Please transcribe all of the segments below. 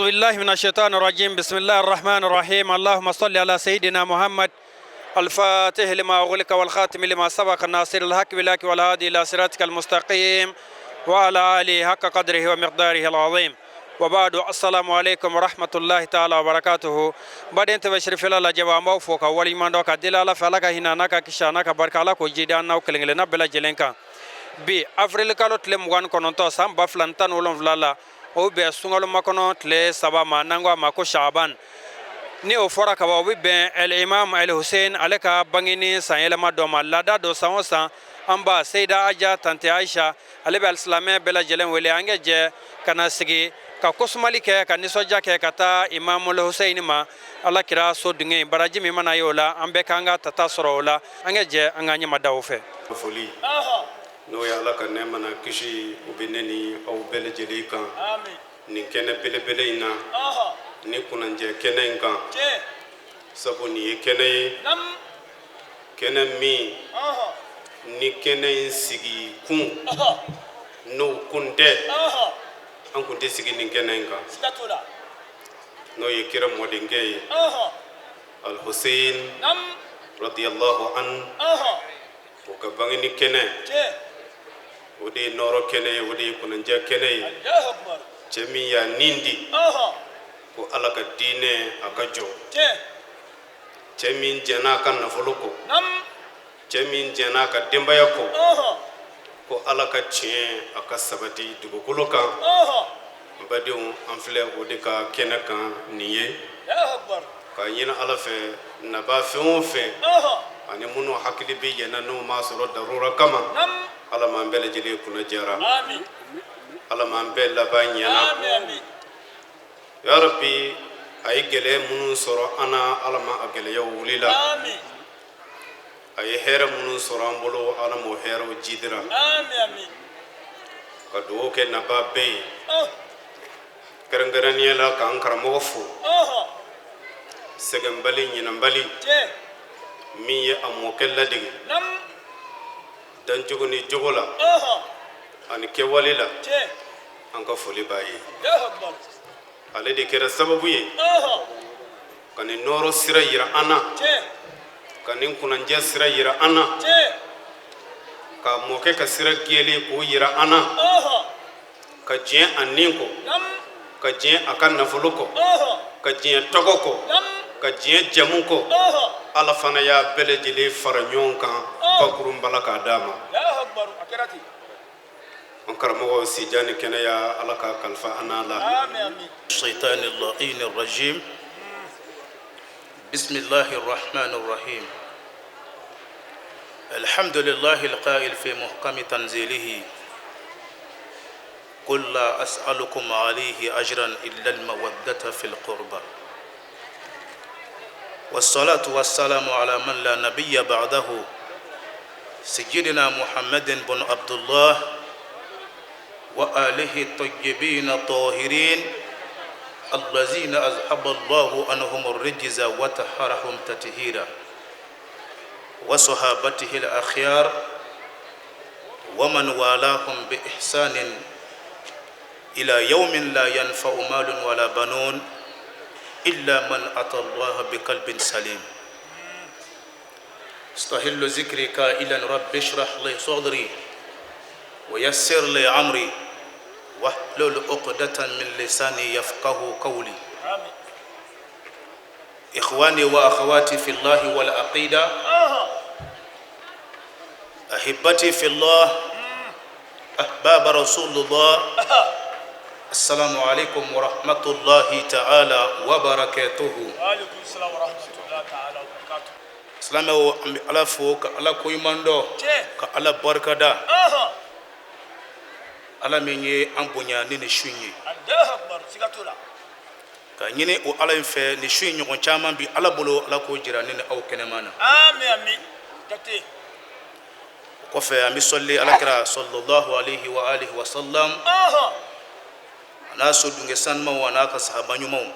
بالله من الشيطان الرجيم. بسم الله الرحمن الرحيم. اللهم صل على سيدنا محمد الفاتح لما أغلق والخاتم لما سبق، الناصر الحق بالحق، والهادي إلى صراطك المستقيم، وعلى آله حق قدره ومقداره العظيم. وبعد، السلام عليكم ورحمة الله تعالى وبركاته. Baden tɛmɛ sirifila lajɛba, an b'aw fo ka waleɲuman dɔn ka deli Ala fɛ, Ala ka hinɛ n'a ka kisi a n'a ka barika, Ala k'o jidi an n'aw kelen kelenna bɛɛ lajɛlen kan. Bi, avril kalo tile 29, san 2017 la, o bɛ bɛn sunkalo makɔnɔ tile 3 ma, n'an ko a ma ko Shaban. Ni o fɔra kaban, o bɛ bɛn El Imam El Hussein ale ka bangeni sanyɛlɛma dɔ ma. Laada don, san o san, an ba Seyida Aja Tante Aisha ale bɛ alisilamɛ bɛɛ lajɛlen wele, an ka jɛ ka na sigi ka kosumali kɛ, ka nisɔndiya kɛ, ka taa Imamul Hussein ma, Ala kira so dunge. Baraji min mana ye o la, an bɛɛ k'an ka tata sɔrɔ o la. An ka jɛ an ka ɲɛma da o fɛ. Foli n'o ye Ala ka nɛɛma n'a kisi, o bɛ ne ni aw bɛɛ lajɛlen kan nin kɛnɛ belebele in na, ni kunnanjɛ kɛnɛ in kan, sabu nin ye kɛnɛ ye, kɛnɛ min ni kɛnɛ in sigi kun n'o kun tɛ, an kun tɛ sigi nin kɛnɛ in kan, n'o ye kira mɔdenkɛ ye, Alhusein radiyallahu an, o ka bangeni kɛnɛ. O de ye nɔɔrɔ kɛnɛ ye, o de ye kunnandiya kɛnɛ ye. Cɛ min y'a nin di ko Ala ka diinɛ a ka jɔ, cɛ min jɛn'a ka nafolo kɔ, cɛ min jɛn'a ka denbaya kɔ, ko Ala ka tiɲɛ a ka sabati dugukolo kan, n badenw, an filɛ o de ka kɛnɛ kan nin ye. K'a ɲini Ala fɛ, nabaa fɛn o fɛn ani minnu hakili bɛ yen na, n'o m'a sɔrɔ darura kama, Ala m'an bɛɛ lajɛlen kunna jɛra, Ala m'an bɛɛ laban ɲɛna. Ya Rabbi, a ye gɛlɛya minnu sɔrɔ an na, Ala ma a gɛlɛyaw wulila. A ye hɛrɛ minnu sɔrɔ an bolo, Ala m'o hɛrɛw jidira. Ka dugawu kɛ nabaa bɛɛ ye, kɛrɛnkɛrɛnnenya la k'an karamɔgɔ fo, sɛgɛnbali ɲinanbali, min ye a mɔkɛ ladege dancogo ni jogo la ani kɛwale la. An ka foli b'a ye. Ale de kɛra sababu ye ka nin nɔɔrɔ sira yira an na, ka nin kunnandiya sira yira an na, ka mɔkɛ ka sira gɛlɛn k'o yira an na, ka diɲɛ a nin kɔ, ka diɲɛ a ka nafolo kɔ, ka diɲɛ tɔgɔ kɔ, ka diɲɛ jamu kɔ. Ala fana y'a bɛɛ lajɛlen fara ɲɔgɔn kan bakurunba la k'a d'a ma. An karamɔgɔ, sijan ni kɛnɛya, Ala ka kalifa an n'a la. الشيطان اللعين الرجيم. بسم الله الرحمن الرحيم. الحمد لله القائل في محكم تنزيله: قل لا أسألكم عليه أجرا إلا المودة في القربى. والصلاة والسلام على من لا نبي بعده، سيدنا محمد بن عبد الله وآله الطيبين الطاهرين الذين أذهب الله عنهم الرجز وطهرهم تطهيرا، وصحابته الأخيار ومن والاهم بإحسان إلى يوم لا ينفع مال ولا بنون إلا من أتى الله بقلب سليم. استهل ذكري قائلا: رب اشرح لي صدري ويسر لي أمري واحلل عقدة من لساني يفقه قولي. إخواني وأخواتي في الله والعقيدة، أحبتي في الله، أحباب رسول الله، السلام عليكم ورحمة الله تعالى وبركاته. وعليكم السلام ورحمة الله تعالى وبركاته. Silamɛw, an bɛ Ala fo ka Ala koɲuman dɔn, ka Ala barikada, Ala min ye an bonya ni nin su in ye. الله أكبر, siga t'o la. Ka ɲini o Ala in fɛ, nin su in ɲɔgɔn caman bi Ala bolo, Ala k'o jira ne ni aw kɛnɛma na. Amin, amin, jate. O kɔfɛ, an bɛ sɔli Alakira sallallahu alaihi wa alihi wa sallam, a n'a so dunge sanumaw, a n'a ka sahaba ɲumanw,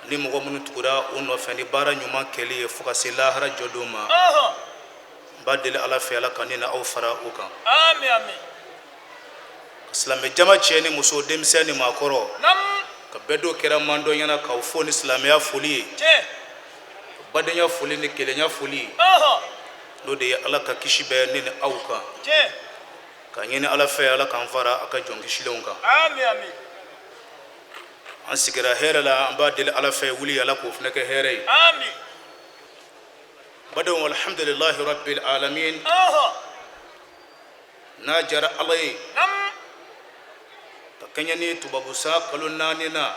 ni mɔgɔ minnu tugura u nɔfɛ ni baara ɲuman kɛli ye fo ka se lahara jɔdon ma. N b'a deli Ala fɛ, Ala ka ne ni aw fara o kan. Amin, amin. Silamɛ jama, cɛ ni muso, denmisɛn ni maakɔrɔ. Ka bɛɛ don kɛra mandɔ ɲɛna k'aw fo ni silamɛya foli ye, badenya foli ni kelenya foli ye, n'o de ye Ala ka kisi bɛ ne ni aw kan, ka ɲini Ala fɛ Ala k'an fara a ka jɔn kisilenw kan. An sigira hɛrɛ la, an b'a deli Ala fɛ wuli Ala k'o fana kɛ hɛrɛ ye. Badenw, alhamdulilahi rabbil alamin, n'a jara Ala ye ka kɛɲɛ ni tubabu san kalo 4 na,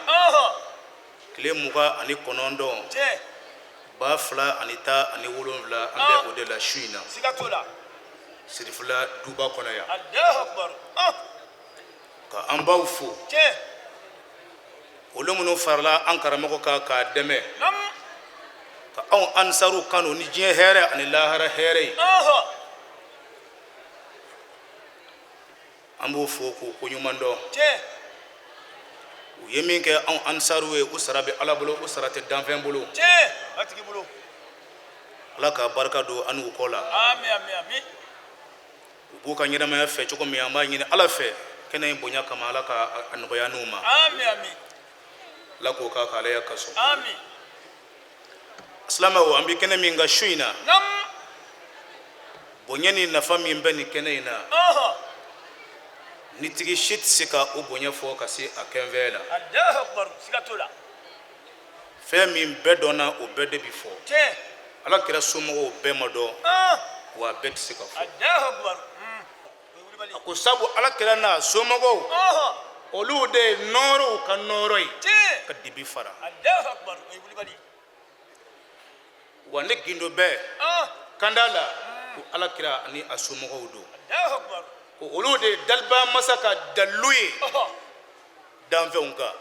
tile 29, 2017, an bɛ o de la su in na Sirifila duba kɔnɔ yan, ka an baw fo, olu minnu farala an karamɔgɔ kan k'a dɛmɛ ka anw ansaru kanu ni diɲɛ hɛrɛ ani lahara hɛrɛ ye. An b'o fo k'u koɲuman dɔn. U ye min kɛ anw ansaru ye, u sara bɛ Ala bolo, u sara tɛ danfɛn bolo. Ala ka barika don an n'u kɔ la. U b'u ka ɲɛnamaya fɛ cogo min, an b'a ɲini Ala fɛ kɛnɛ in bonya kama, Ala ka a nɔgɔya n'u ma. Ala k'o k'a k'ale ya kaso. Silamɛw, an bɛ kɛnɛ min kan su in na, bonya ni nafa min bɛ nin kɛnɛ in na, ni tigi si tɛ se ka o bonya fɔ ka se a kɛnfɛ la. Fɛn min bɛɛ dɔnna, o bɛɛ de bɛ fɔ. Ala kira somɔgɔw bɛɛ ma dɔn, wa a bɛɛ tɛ se ka fɔ. A ko sabu Ala kira n'a somɔgɔw, olu de ye nɔɔrɔw ka nɔɔrɔ ye ka dibi fara. Wa ne gindo bɛɛ kanda la ko Ala kira ani a somɔgɔw don, ko olu de ye daliba masa ka dalu ye danfɛnw kan,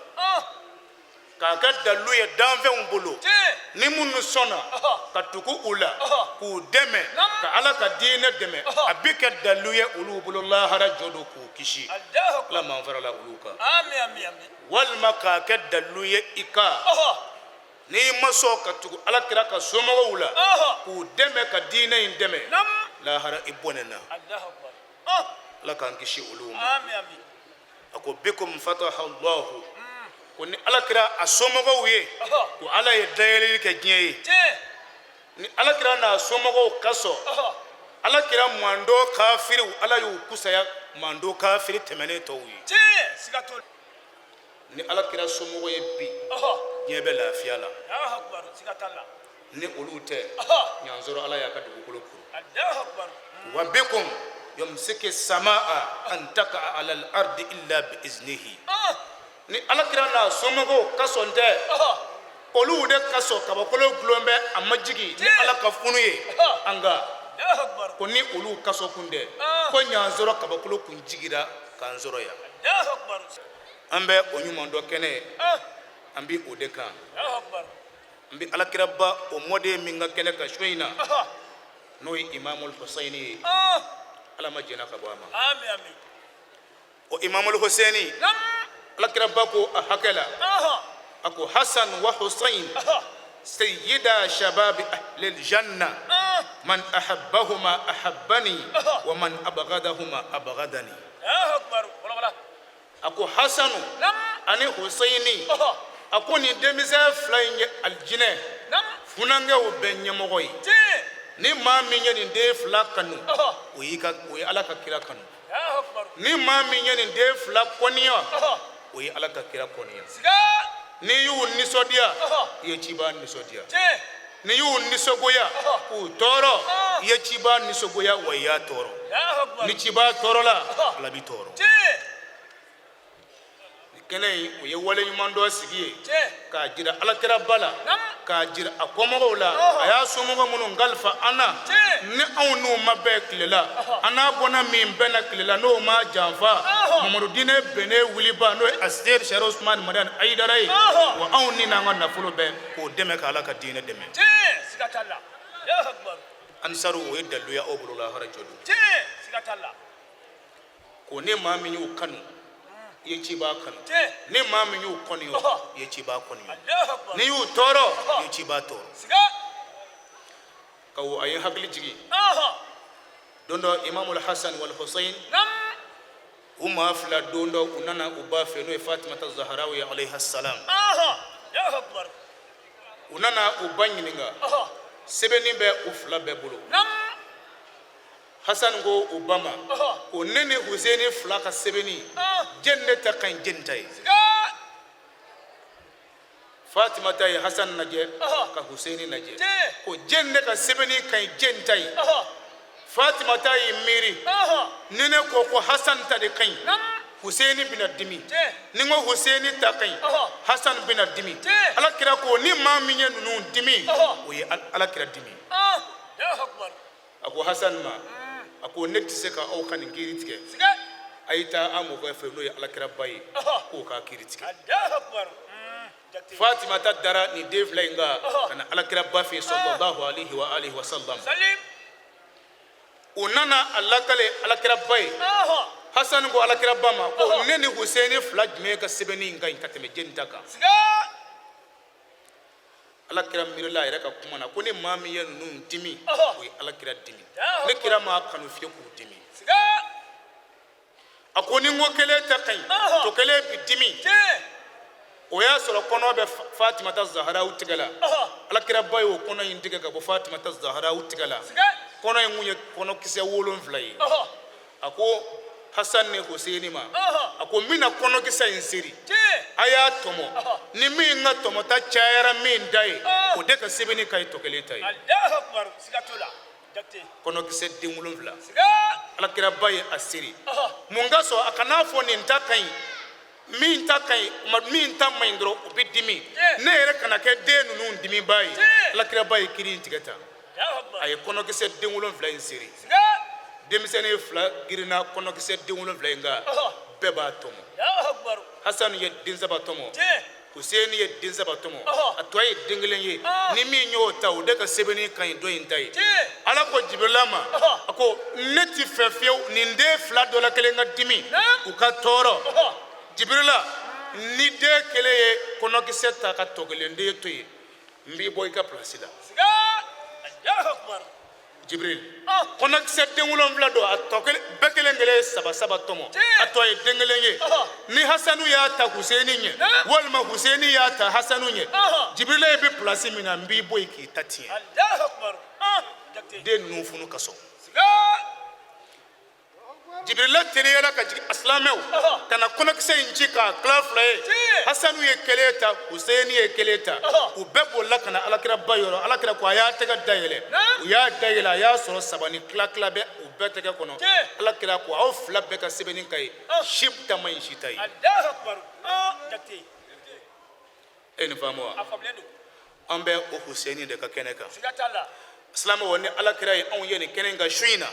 k'a kɛ dalu ye danfɛnw bolo, ni minnu sɔnna ka tugu u la k'u dɛmɛ ka Ala ka diinɛ dɛmɛ, a bɛ kɛ dalu ye olu bolo lahara jɔ don k'u kisi. Ala m'an farala olu kan. Walima k'a kɛ dalu ye i kan, n'i ma sɔn ka tugu Ala kira ka somɔgɔw la k'u dɛmɛ ka diinɛ in dɛmɛ, lahara i bɔnɛ na. Ala k'an kisi olu ma. A ko bikum fataha Allahu, ko ni Ala kira a somɔgɔw ye, ko Ala ye dayɛlɛli kɛ diɲɛ ye. Ni Ala kira n'a somɔgɔw ka sɔn, Ala kira mando kafiriw, Ala y'u kusaya mando kafiri tɛmɛnen tɔw ye. Ni Ala kira somɔgɔ ye bi, diɲɛ bɛ lafiya la. Ni olu tɛ ɲansɔrɔ, Ala y'a ka dugukolo kuru. Wa bikum yumsiki samaa an taka ala al-ardi illa bi iznihi. Ni Ala kira n'a somɔgɔw ka sɔn tɛ, olu de ka sɔn kabakolo gulon bɛ a ma jigin ni Ala ka funu ye an kan. Ko ni olu ka sɔn kun tɛ, ko ɲansɔrɔ kabakolo kun jigira k'an sɔrɔ yan. An bɛ o ɲuman dɔ kɛnɛ, an bɛ o de kan. N bɛ alakiraba o mɔden min ka kɛnɛ kan su in na, n'o ye Imamul Huseyini ye, Ala ma jɛnna ka bɔ a ma. O Imamul Huseyini, alakiraba ko a hakɛ la, a ko Hasan wa Huseyin sayyida shababi ahlil janna, man ahabbahuma ahabbani wa man abghadahuma abghadani. A ko Hasanu ani Huseyini, a ko nin denmisɛn fila in ye alijinɛ funankɛw bɛɛ ɲɛmɔgɔ ye. Ni maa min ye nin den fila kanu, o y'i ka o ye Ala ka kira kanu. Ni maa min ye nin den fila kɔniya, o ye Ala ka kira kɔniya. N'i y'u nisɔndiya, i ye ciba nisɔndiya. N'i y'u nisɔngoya k'u tɔɔrɔ, i ye ciba nisɔngoya, wa i y'a tɔɔrɔ. Ni ciba tɔɔrɔla, Ala b'i tɔɔrɔ. Nin kɛnɛ in, o ye waleɲuman dɔ sigi ye k'a jira alakiraba la, k'a jira a kɔmɔgɔw la, a y'a somɔgɔ minnu kalifa an na, ni anw n'u ma bɛn tile la, an n'a bɔnna min bɛnna tile la, n'o ma janfa Mamadu diinɛ bɛnnen wuliba, n'o ye Aseyidi Sɛri Usumani Madani Ayidara ye, wa anw ni n'an ka nafolo bɛɛ k'o dɛmɛ ka Ala ka diinɛ dɛmɛ. Ansaru, o ye dalilu ye aw bolo lahara jɔ don, ko ni maa min y'u kanu, i ye ciba kanu. Ni maa min y'u kɔniya, i ye ciba kɔniya. N'i y'u tɔɔrɔ, i ye ciba tɔɔrɔ. Ka a ye hakili jigin don dɔ, Imamul Hasan wal Hussein, U maa fila, don dɔ u nana u ba fɛ, n'o ye Fatimata Zaharaw ye alayhi salam. U nana u ba ɲininka. Sɛbɛnni bɛ u fila bɛɛ bolo. Hasan ko u ba ma ko ne ni Huseni fila ka sɛbɛnni, jɛni de ta ka ɲi jɛni ta ye? Fatimata ye Hasan lajɛ ka Huseni lajɛ, ko jɛni de ka sɛbɛnni ka ɲi jɛni ta ye? Fatimata y'i miiri, ni ne ko ko Hasan ta de ka ɲi, Huseni bɛna dimi. Ni n ko Huseni ta ka ɲi, Hasan bɛna dimi. Ala kira ko ni maa min ye ninnu dimi, o ye Ala kira dimi. A ko Hasan ma, a ko ne tɛ se ka aw ka nin kiiri tigɛ, a ye taa an mɔkɛ fɛ, n'o ye Ala kira ba ye, k'o k'a kiiri tigɛ. Fatimata dara nin den fila in kan ka na Ala kira ba fɛ yen sallallahu alaihi wa alihi wa sallam. U nana a lakale Ala kira ba ye. Hasan ko Ala kira ba ma ko ne ni Huseni fila jumɛn ka sɛbɛnni in ka ɲi ka tɛmɛ jɛni ta kan? Ala kira miirila a yɛrɛ ka kuma na ko ni maa min ye ninnu dimi, o ye Ala kira dimi. Ne kira m'a kanu fiyewu k'u dimi. A ko ni n ko kelen ta ka ɲi, tɔ kelen bi dimi. O y'a sɔrɔ kɔnɔ bɛ Fatimata Zaharaw tigɛ la. Ala kira ba y'o kɔnɔ in tigɛ ka bɔ Fatimata Zaharaw tigɛ la. Kɔnɔ in kun ye kɔnɔkisɛ 7 ye. A ko Hasan ni Huseni ma, a ko n bɛna kɔnɔkisɛ in seri, a y'a tɔmɔ, ni min ka tɔmɔta cayara min ta ye, o de ka sɛbɛnni ka ɲi tɔ kelen ta ye. Kɔnɔkisɛ den 7, Ala kira ba ye a seri. Mun ka sɔn a kan'a fɔ nin ta ka ɲi, min ta ka ɲi, min ta man ɲi dɔrɔn o bɛ dimi, ne yɛrɛ kana kɛ den ninnu dimibaa ye. Ala kira ba ye kiri in tigɛ tan. A ye kɔnɔkisɛ den 7 in seri. Denmisɛnnin fila girinna kɔnɔkisɛ den 7 in kan, bɛɛ b'a tɔmɔ. Hasan ye den 3 tɔmɔ, Huseni ye den 3 tɔmɔ, a tɔ ye den kelen ye. Ni min y'o ta, o de ka sɛbɛnni ka ɲi dɔ in ta ye. Ala ko Jibirila ma, a ko ne ti fɛ fiyewu nin den fila dɔ la kelen ka dimi, u ka tɔɔrɔ. Jibirila, ni den kelen ye kɔnɔkisɛ ta ka tɔ kelen den to yen, n b'i bɔ i ka pilasi la. Jibril, kɔnɔkisɛ den 7 don, a tɔ kelen bɛɛ kelen kelen ye saba saba tɔmɔ, a tɔ ye den kelen ye. Ni Hasanu y'a ta Huseni ɲɛ, walima Huseni y'a ta Hasanu ɲɛ, Jibrila ye bɛ pilasi min na, n b'i bɔ yen k'i ta tiɲɛ. Den ninnu funu ka sɔn. Jibirila teliyara ka jigin, silamɛw, ka na kɔnɔkisɛ in ci k'a tila fila ye. Hasanu ye kelen ta, Huseni ye kelen ta. U bɛɛ bolila ka na Alakira ba yɔrɔ. Alakira ko a y'a tɛgɛ dayɛlɛ. U y'a dayɛlɛ, a y'a sɔrɔ saba ni tila tila bɛ u bɛɛ tɛgɛ kɔnɔ. Alakira ko aw fila bɛɛ ka sɛbɛnni ka ɲi, si ta man ɲi si ta ye. E nin faamu wa? An bɛ o Huseni de ka kɛnɛ kan, silamɛw. Ni Alakira ye anw ye nin kɛnɛ in kan su in na,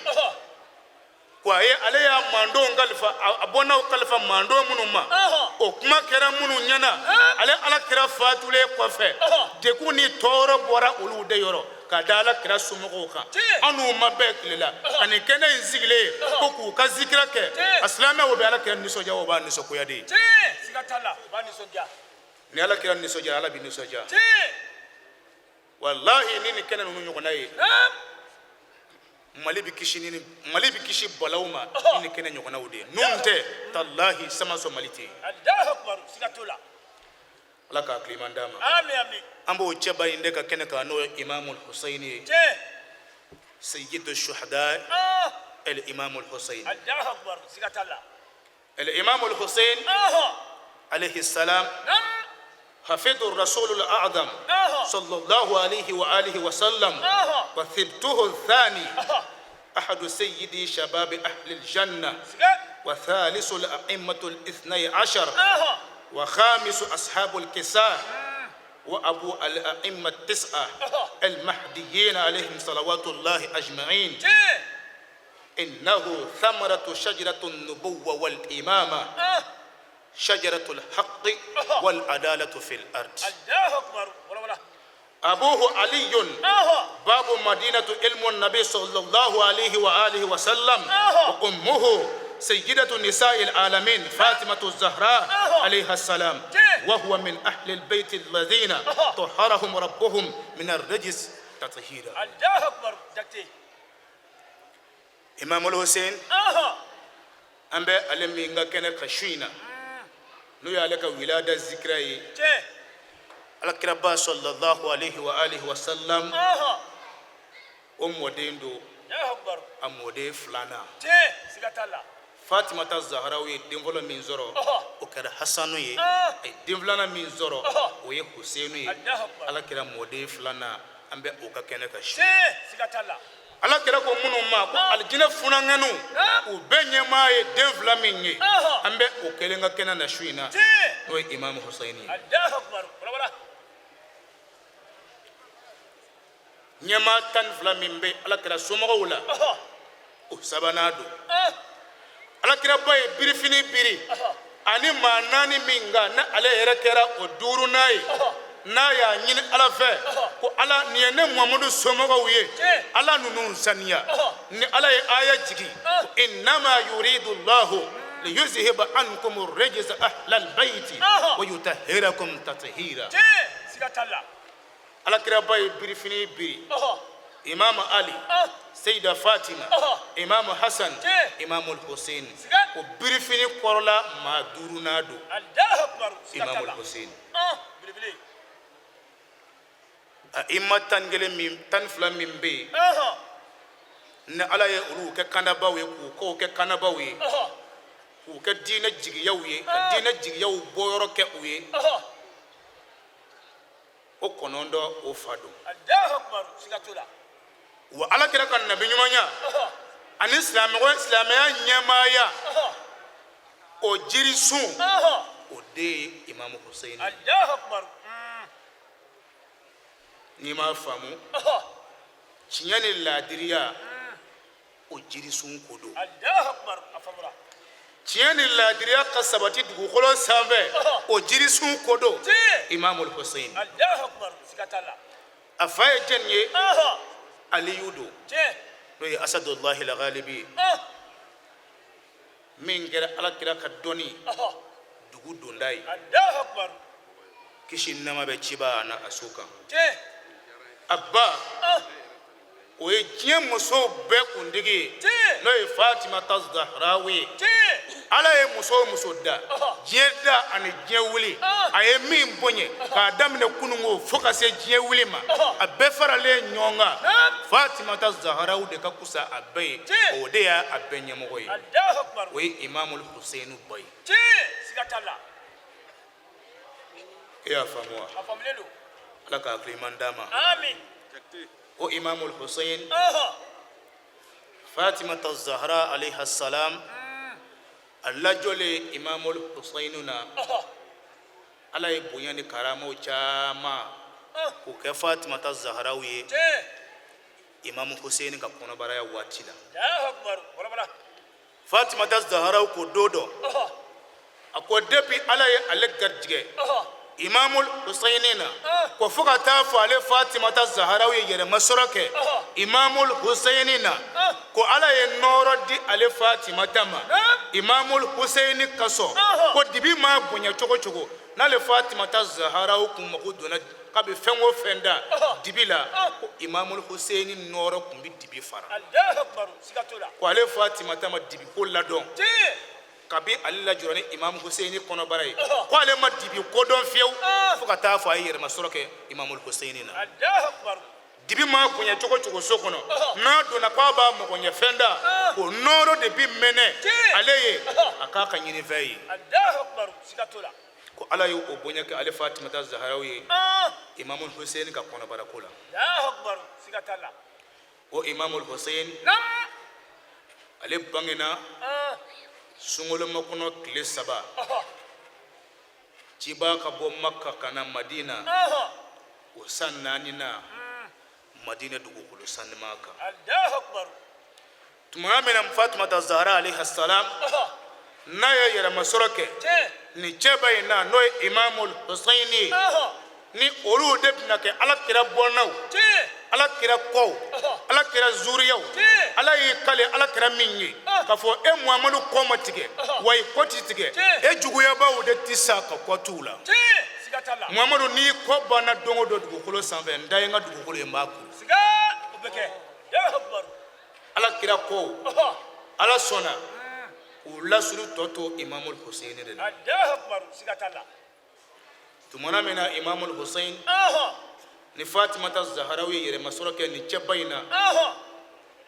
ko a ye ale y'a mandonw kalifa, a bɔnnaw kalifa mandon minnu ma, o kuma kɛra minnu ɲɛna, ale Alakira fatulen kɔfɛ, degun ni tɔɔrɔ bɔra olu de yɔrɔ ka da Alakira somɔgɔw kan. An n'u ma bɛn tile la ka nin kɛnɛ in sigilen ye ko k'u ka zikira kɛ. A silamɛw bɛ Alakira nisɔndiya, o b'a nisɔngoya de ye. Ni Alakira nisɔndiya, Ala bɛ nisɔndiya. Walahi, ni nin kɛnɛ ninnu ɲɔgɔnna ye, Mali bɛ kisi ni Mali bɛ kisi balaw ma ni nin kɛnɛ ɲɔgɔnnaw de ye. N'u tɛ, talahi, sama sɔn Mali tɛ yen. Ala k'a hakiliman d'an ma. An b'o cɛba in de ka kɛnɛ kan, n'o ye Imamu Huseyini ye, Sayyidu Shuhada el Imamu Huseyini. El Imamu Hussein alayhi salam, حفيد الرسول الأعظم صلى الله عليه وآله وسلم، وثبته الثاني، أحد سيدي شباب أهل الجنة، وثالث الأئمة ال12، وخامس أصحاب الكساء، وأبو الأئمة التسعة المهديين عليهم صلوات الله أجمعين. إنه ثمرة شجرة النبوة والإمامة، شجرة الحق والعدالة في الأرض. أبوه علي باب مدينة علم النبي صلى الله عليه وآله وسلم، وأمه سيدة نساء العالمين فاطمة الزهراء عليها السلام، وهو من أهل البيت الذين طهرهم ربهم من الرجس تطهيرا. الله أكبر. Imam Hussein. An bɛ ale min ka kɛnɛ kan su in na, n'o y'ale ka wilada zikira ye, Alakiraba sallallahu alaihi wa alihi wa sallam, o mɔden don, a mɔden filanan. Fatimata Zaharaw ye den fɔlɔ min sɔrɔ, o kɛra Hasanu ye. A ye den filanan min sɔrɔ, o ye Husenu ye. Alakira mɔden filanan, an bɛ o ka kɛnɛ kan su. Ala kira ko minnu ma ko alijinɛ funankɛninw, u bɛɛ ɲɛmaa ye den fila min ye, an bɛ o kelen ka kɛnɛ na su in na, n'o ye Imamu Husɛni ye. Ɲɛmaa 12 min bɛ ala kira somɔgɔw la, o sabanan don. Ala kira ba ye birifini biri ani maa naani min kan, ni ale yɛrɛ kɛra o duurunan ye, n'a y'a ɲini Ala fɛ ko Ala, nin ye ne Muhamadu somɔgɔw ye, Ala ninnu saniya. Ni Ala ye aya jigin ko innama yuridu llahu liyuzhiba ankum rijsa ahlal bayti wa yutahhirakum tathira. Ala kira ba ye birifini biri Imamu Ali, Seyida Fatima, Imamu Hasan, Imamu Hussein. O birifini kɔrɔla maa duurunan don, Imamu Hussein. A ima 11 min, 12 min bɛ yen, ni Ala ye olu kɛ kandabaw ye, k'u kow kɛ kandabaw ye, k'u kɛ diinɛ jigiyaw ye, ka diinɛ jigiyaw bɔyɔrɔ kɛ u ye, o kɔnɔntɔn, o fa don. Wa Ala kira ka nabi ɲumanya ani silamɛya ɲɛmaaya, o jirisun, o de ye Imamu Hussein. N'i m'a faamu, tiɲɛ ni laadiriya, o jirisun ko don. Tiɲɛ ni laadiriya ka sabati dugukolo sanfɛ, o jirisun ko don, Imamu Hussein. A fa ye jɛni ye? Aliyu don, n'o ye Asadullahi lagalibi ye, min kɛra Ala kira ka dɔnni dugu donda ye, kisi nama bɛ ciba n'a a so kan. A ba, o ye diɲɛ musow bɛɛ kuntigi ye, n'o ye Fatimata Zahrawi ye. Ala ye muso o muso da, diɲɛ da ani diɲɛ wuli, a ye min bonya k'a daminɛ kununko fo ka se diɲɛ wuli ma, a bɛɛ faralen ɲɔgɔn kan, Fatimata Zahraw de ka kusa a bɛɛ ye. O de y'a bɛɛ ɲɛmɔgɔ ye. O ye Imamul Hussein ba ye. E y'a faamu wa? Ala ka hakili ɲuman d'a ma. O Imamul Hussein, Fatimata Zahra alayha salam, a lajɔlen Imamul Hussein na, Ala ye bonya ni karamaw caman k'o kɛ Fatimata Zahraw ye Imamu Hussein ka kɔnɔbaraya waati la. Fatimata Zaharaw ko don dɔ, a ko depuis Ala ye ale garijɛgɛ Imamul Husayini na, ko fo ka taa fɔ ale Fatimata Zaharaw ye yɛrɛmasɔrɔ kɛ Imamul Husayini na, ko Ala ye nɔɔrɔ di ale Fatimata ma Imamul Husayini kosɔn, ko dibi maa bonya cogo cogo, n'ale Fatimata Zaharaw kun mako donna k'a bɛ fɛn o fɛn da dibi la, ko Imamul Huseyini nɔɔrɔ tun bɛ dibi fara. Ko ale Fatimata ma dibi ko ladɔn kabi ale lajɔra ni Imam Huseyini kɔnɔbara ye, ko ale ma dibi ko dɔn fiyewu fo ka taa fɔ a ye yɛrɛmasɔrɔ kɛ Imamul Huseyini na. Dibi maa bonya cogo cogo so kɔnɔ, n'a donna k'a b'a mago ɲɛ fɛn da, o nɔɔrɔ de bi mɛnɛ ale ye a k'a ka ɲinifɛn ye. Ko Ala ye o bonya kɛ ale Fatimata Zaharaw ye Imamul Huseyini ka kɔnɔbara ko la. O Imamul Huseyini, ale bangena sunkalomakɔnɔ tile 3, ciba ka bɔ Maka ka na Madina, o san 4 na, Madina dugukolo sanuma kan. Tuma min na Fatumata Zahara alayhi salam n'a ye yɛrɛmasɔrɔ kɛ nin cɛba in na, n'o ye Imamul Huseyini ye, ni olu de bɛna kɛ Ala kira bɔnnaw, Ala kira kɔw, Ala kira zuriyaw. Ala y'i kale Ala kira min ye k'a fɔ e Muhamadu kɔ ma tigɛ, wa i kɔ ti tigɛ, e juguyabaw de ti sa ka kɔ t'u la. Muhamadu, n'i kɔ banna don o don dugukolo sanfɛ, n da ye n ka dugukolo ye, n b'a kuru. Ala kira kɔw, Ala sɔnna. K'u lasulu tɔ to Imamul Huseyini de la. Allahu akbar, siga t'a la. Tumana min na Imamul Hussein ni Fatimata Zaharaw ye yɛrɛmasɔrɔ kɛ nin cɛba in na,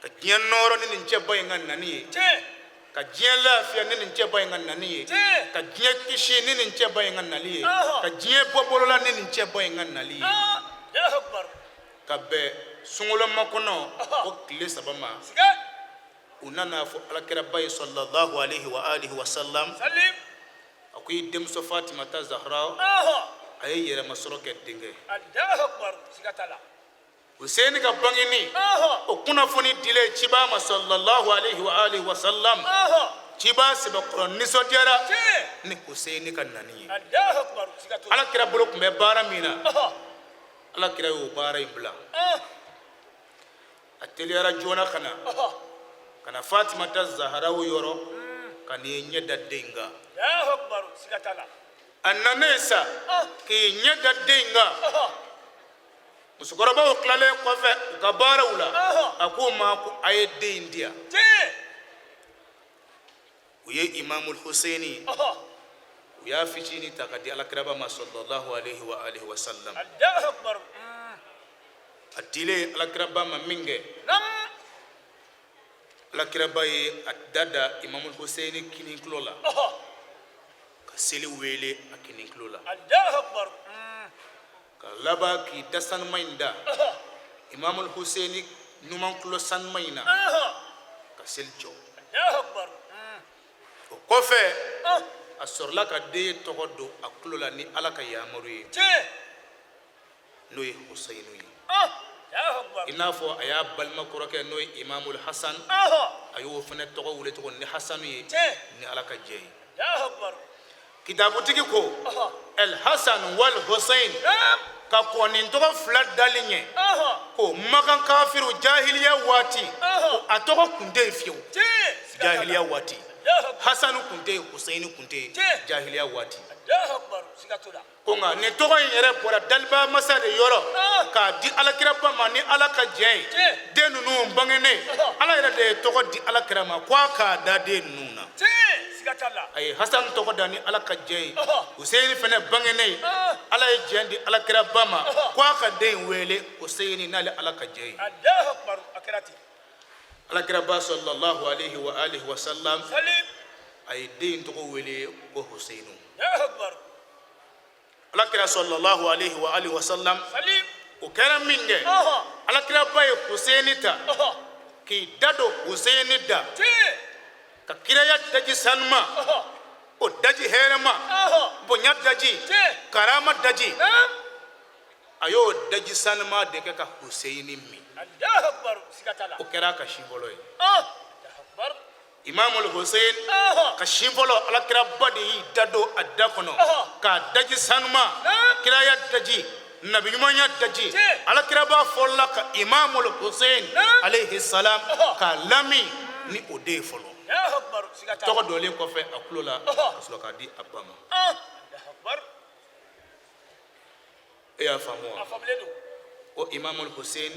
ka diɲɛ nɔɔrɔ ni nin cɛba in ka nani ye, ka diɲɛ lafiya ni nin cɛba in ka nani ye, ka diɲɛ kisi ni nin cɛba in ka nali ye, ka diɲɛ bɔ bolo la ni nin cɛba in ka nali ye, Allahu akbar, ka bɛn sunkalo makɔnɔ o tile 3 ma, u nana fɔ alakiraba ye sallallahu alaihi wa alihi wa sallam, salim, a ko i denmuso Fatimata Zahra a ye yɛrɛmasɔrɔ kɛ denkɛ. Allahu akbar, siga t'a la. Huseyini ka bangeni o kunnafoni dilen ciba ma sallallahu alaihi wa alihi wa sallam, ciba sɛbɛkɔrɔ nisɔndiyara ni Huseyini ka nani ye. Allahu akbar, siga t'o la. Alakira bolo tun bɛ baara min na, alakira y'o baara in bila, a teliyara joona ka na ka na Fatimata Zaharaw yɔrɔ ka n'i ɲɛ da den in kan. Allahu akbar, siga t'a la. A nanen sa k'i ɲɛ da den in kan, musokɔrɔbaw tilalen kɔfɛ u ka baaraw la, a k'u ma ko a ye den in di yan. U ye Imamul Huseyini, u y'a fitinin ta ka di alakiraba ma sallallahu alaihi wa alihi wa sallam. Allahu akbar. A dilen alakiraba ma min kɛ, alakiraba ye a da da Imamul Huseyini kinin tulo la, ka seli wele a kinin tulo la, Allahu akbar. ka laban k'i da sanuma in da Imamul Huseyini numan tulo sanuma in na, ka seli jɔ. Allahu akbar. O kɔfɛ, a sɔrɔla ka den tɔgɔ don a tulo la ni Ala ka yamaru ye, n'o ye Huseyinu ye. Allahu akbar. I n'a fɔ a y'a balima kɔrɔkɛ n'o ye Imamul Hasan, a y'o fana tɔgɔ wele cogo ni Hasanu ye, ni Ala ka jɛ ye. Allahu akbar. Kitabutigi ko El Hasan wal Hussein, ka kɔn nin tɔgɔ fila dali ɲɛ, ko Makan kafiru jahiliya waati, ko a tɔgɔ kun tɛ yen fiyewu. Jahiliya waati, Hasanu kun tɛ yen, Huseyini kun tɛ yen jahiliya waati. Allahu akbar, siga t'o la. Ko nka nin tɔgɔ in yɛrɛ bɔra daliba masa de yɔrɔ k'a di alakiraba ma ni Ala ka jɛ ye. Den ninnu bangenen, Ala yɛrɛ de ye tɔgɔ di alakira ma ko a k'a da den ninnu na. Siga t'a la. A ye Hasan tɔgɔ da ni Ala ka jɛ ye. Huseyini fana bangenen, Ala ye jɛn di alakiraba ma ko a ka den in wele Huseyini n'ale Ala ka jɛ ye. Allahu akbar, a kɛra ten. Alakiraba sallallahu alaihi wa alihi wa sallam, Salim. a ye den in tɔgɔ wele ko Huseyinu. Allahu akbar. Alakira sallallahu alaihi wa alihi wa sallam, Salim. o kɛra min kɛ, alakiraba ye Huseyini ta k'i da don Huseyini da, ka kiraya daji sanuma, o daji hɛrɛma, bonya daji, karama daji, a y'o daji sanuma de kɛ ka Huseyini min. Allahu akbar, siga t'a la. O kɛra a ka sin fɔlɔ ye. Allahu akbar. Imamul Hussein ka sin fɔlɔ, alakiraba de y'i da don a da kɔnɔ k'a daji sanuma, kiraya daji, nabiɲumanya daji. Alakiraba fɔlɔla ka Imamul Hussein alayhi salam k'a lami ni o de ye fɔlɔ. Allahu akbar, siga t'a la. Tɔgɔ dɔlen kɔfɛ a tulo la, ka sɔrɔ k'a di a ba ma. Allahu akbar. E y'a faamu wa? A faamulen don. O Imamul Hussein,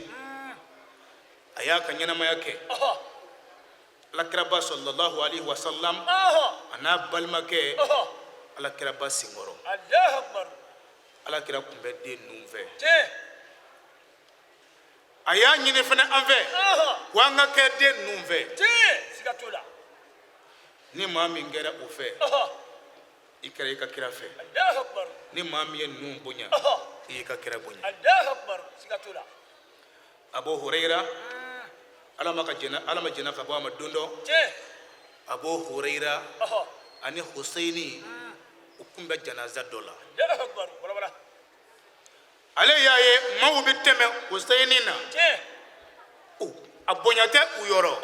a y'a ka ɲɛnamaya kɛ alakiraba sallallahu alaihi wa sallam a n'a balimakɛ alakiraba senkɔrɔ. Allahu akbar. Alakira tun bɛ den ninnu fɛ. Tiɲɛ. A y'a ɲini fana an fɛ ko an ka kɛ den ninnu fɛ. Tiɲɛ, siga t'o la. Ni maa min kɛra o fɛ, i kɛra i ka kira fɛ. Allahu akbar. Ni maa min ye ninnu bonya, i y'i ka kira bonya. Allahu akbar, siga t'o la. Abu Hurayra, Ala ma ka jɛnna, Ala ma jɛnna ka bɔ a ma don dɔ. Tiɲɛ. Abu Hurayra ani Huseyini, u kun bɛ janaza dɔ la. Allahu akbar, wala wala. Ale y'a ye maaw bɛ tɛmɛ Huseyini na. Tiɲɛ. A bonya tɛ u yɔrɔ.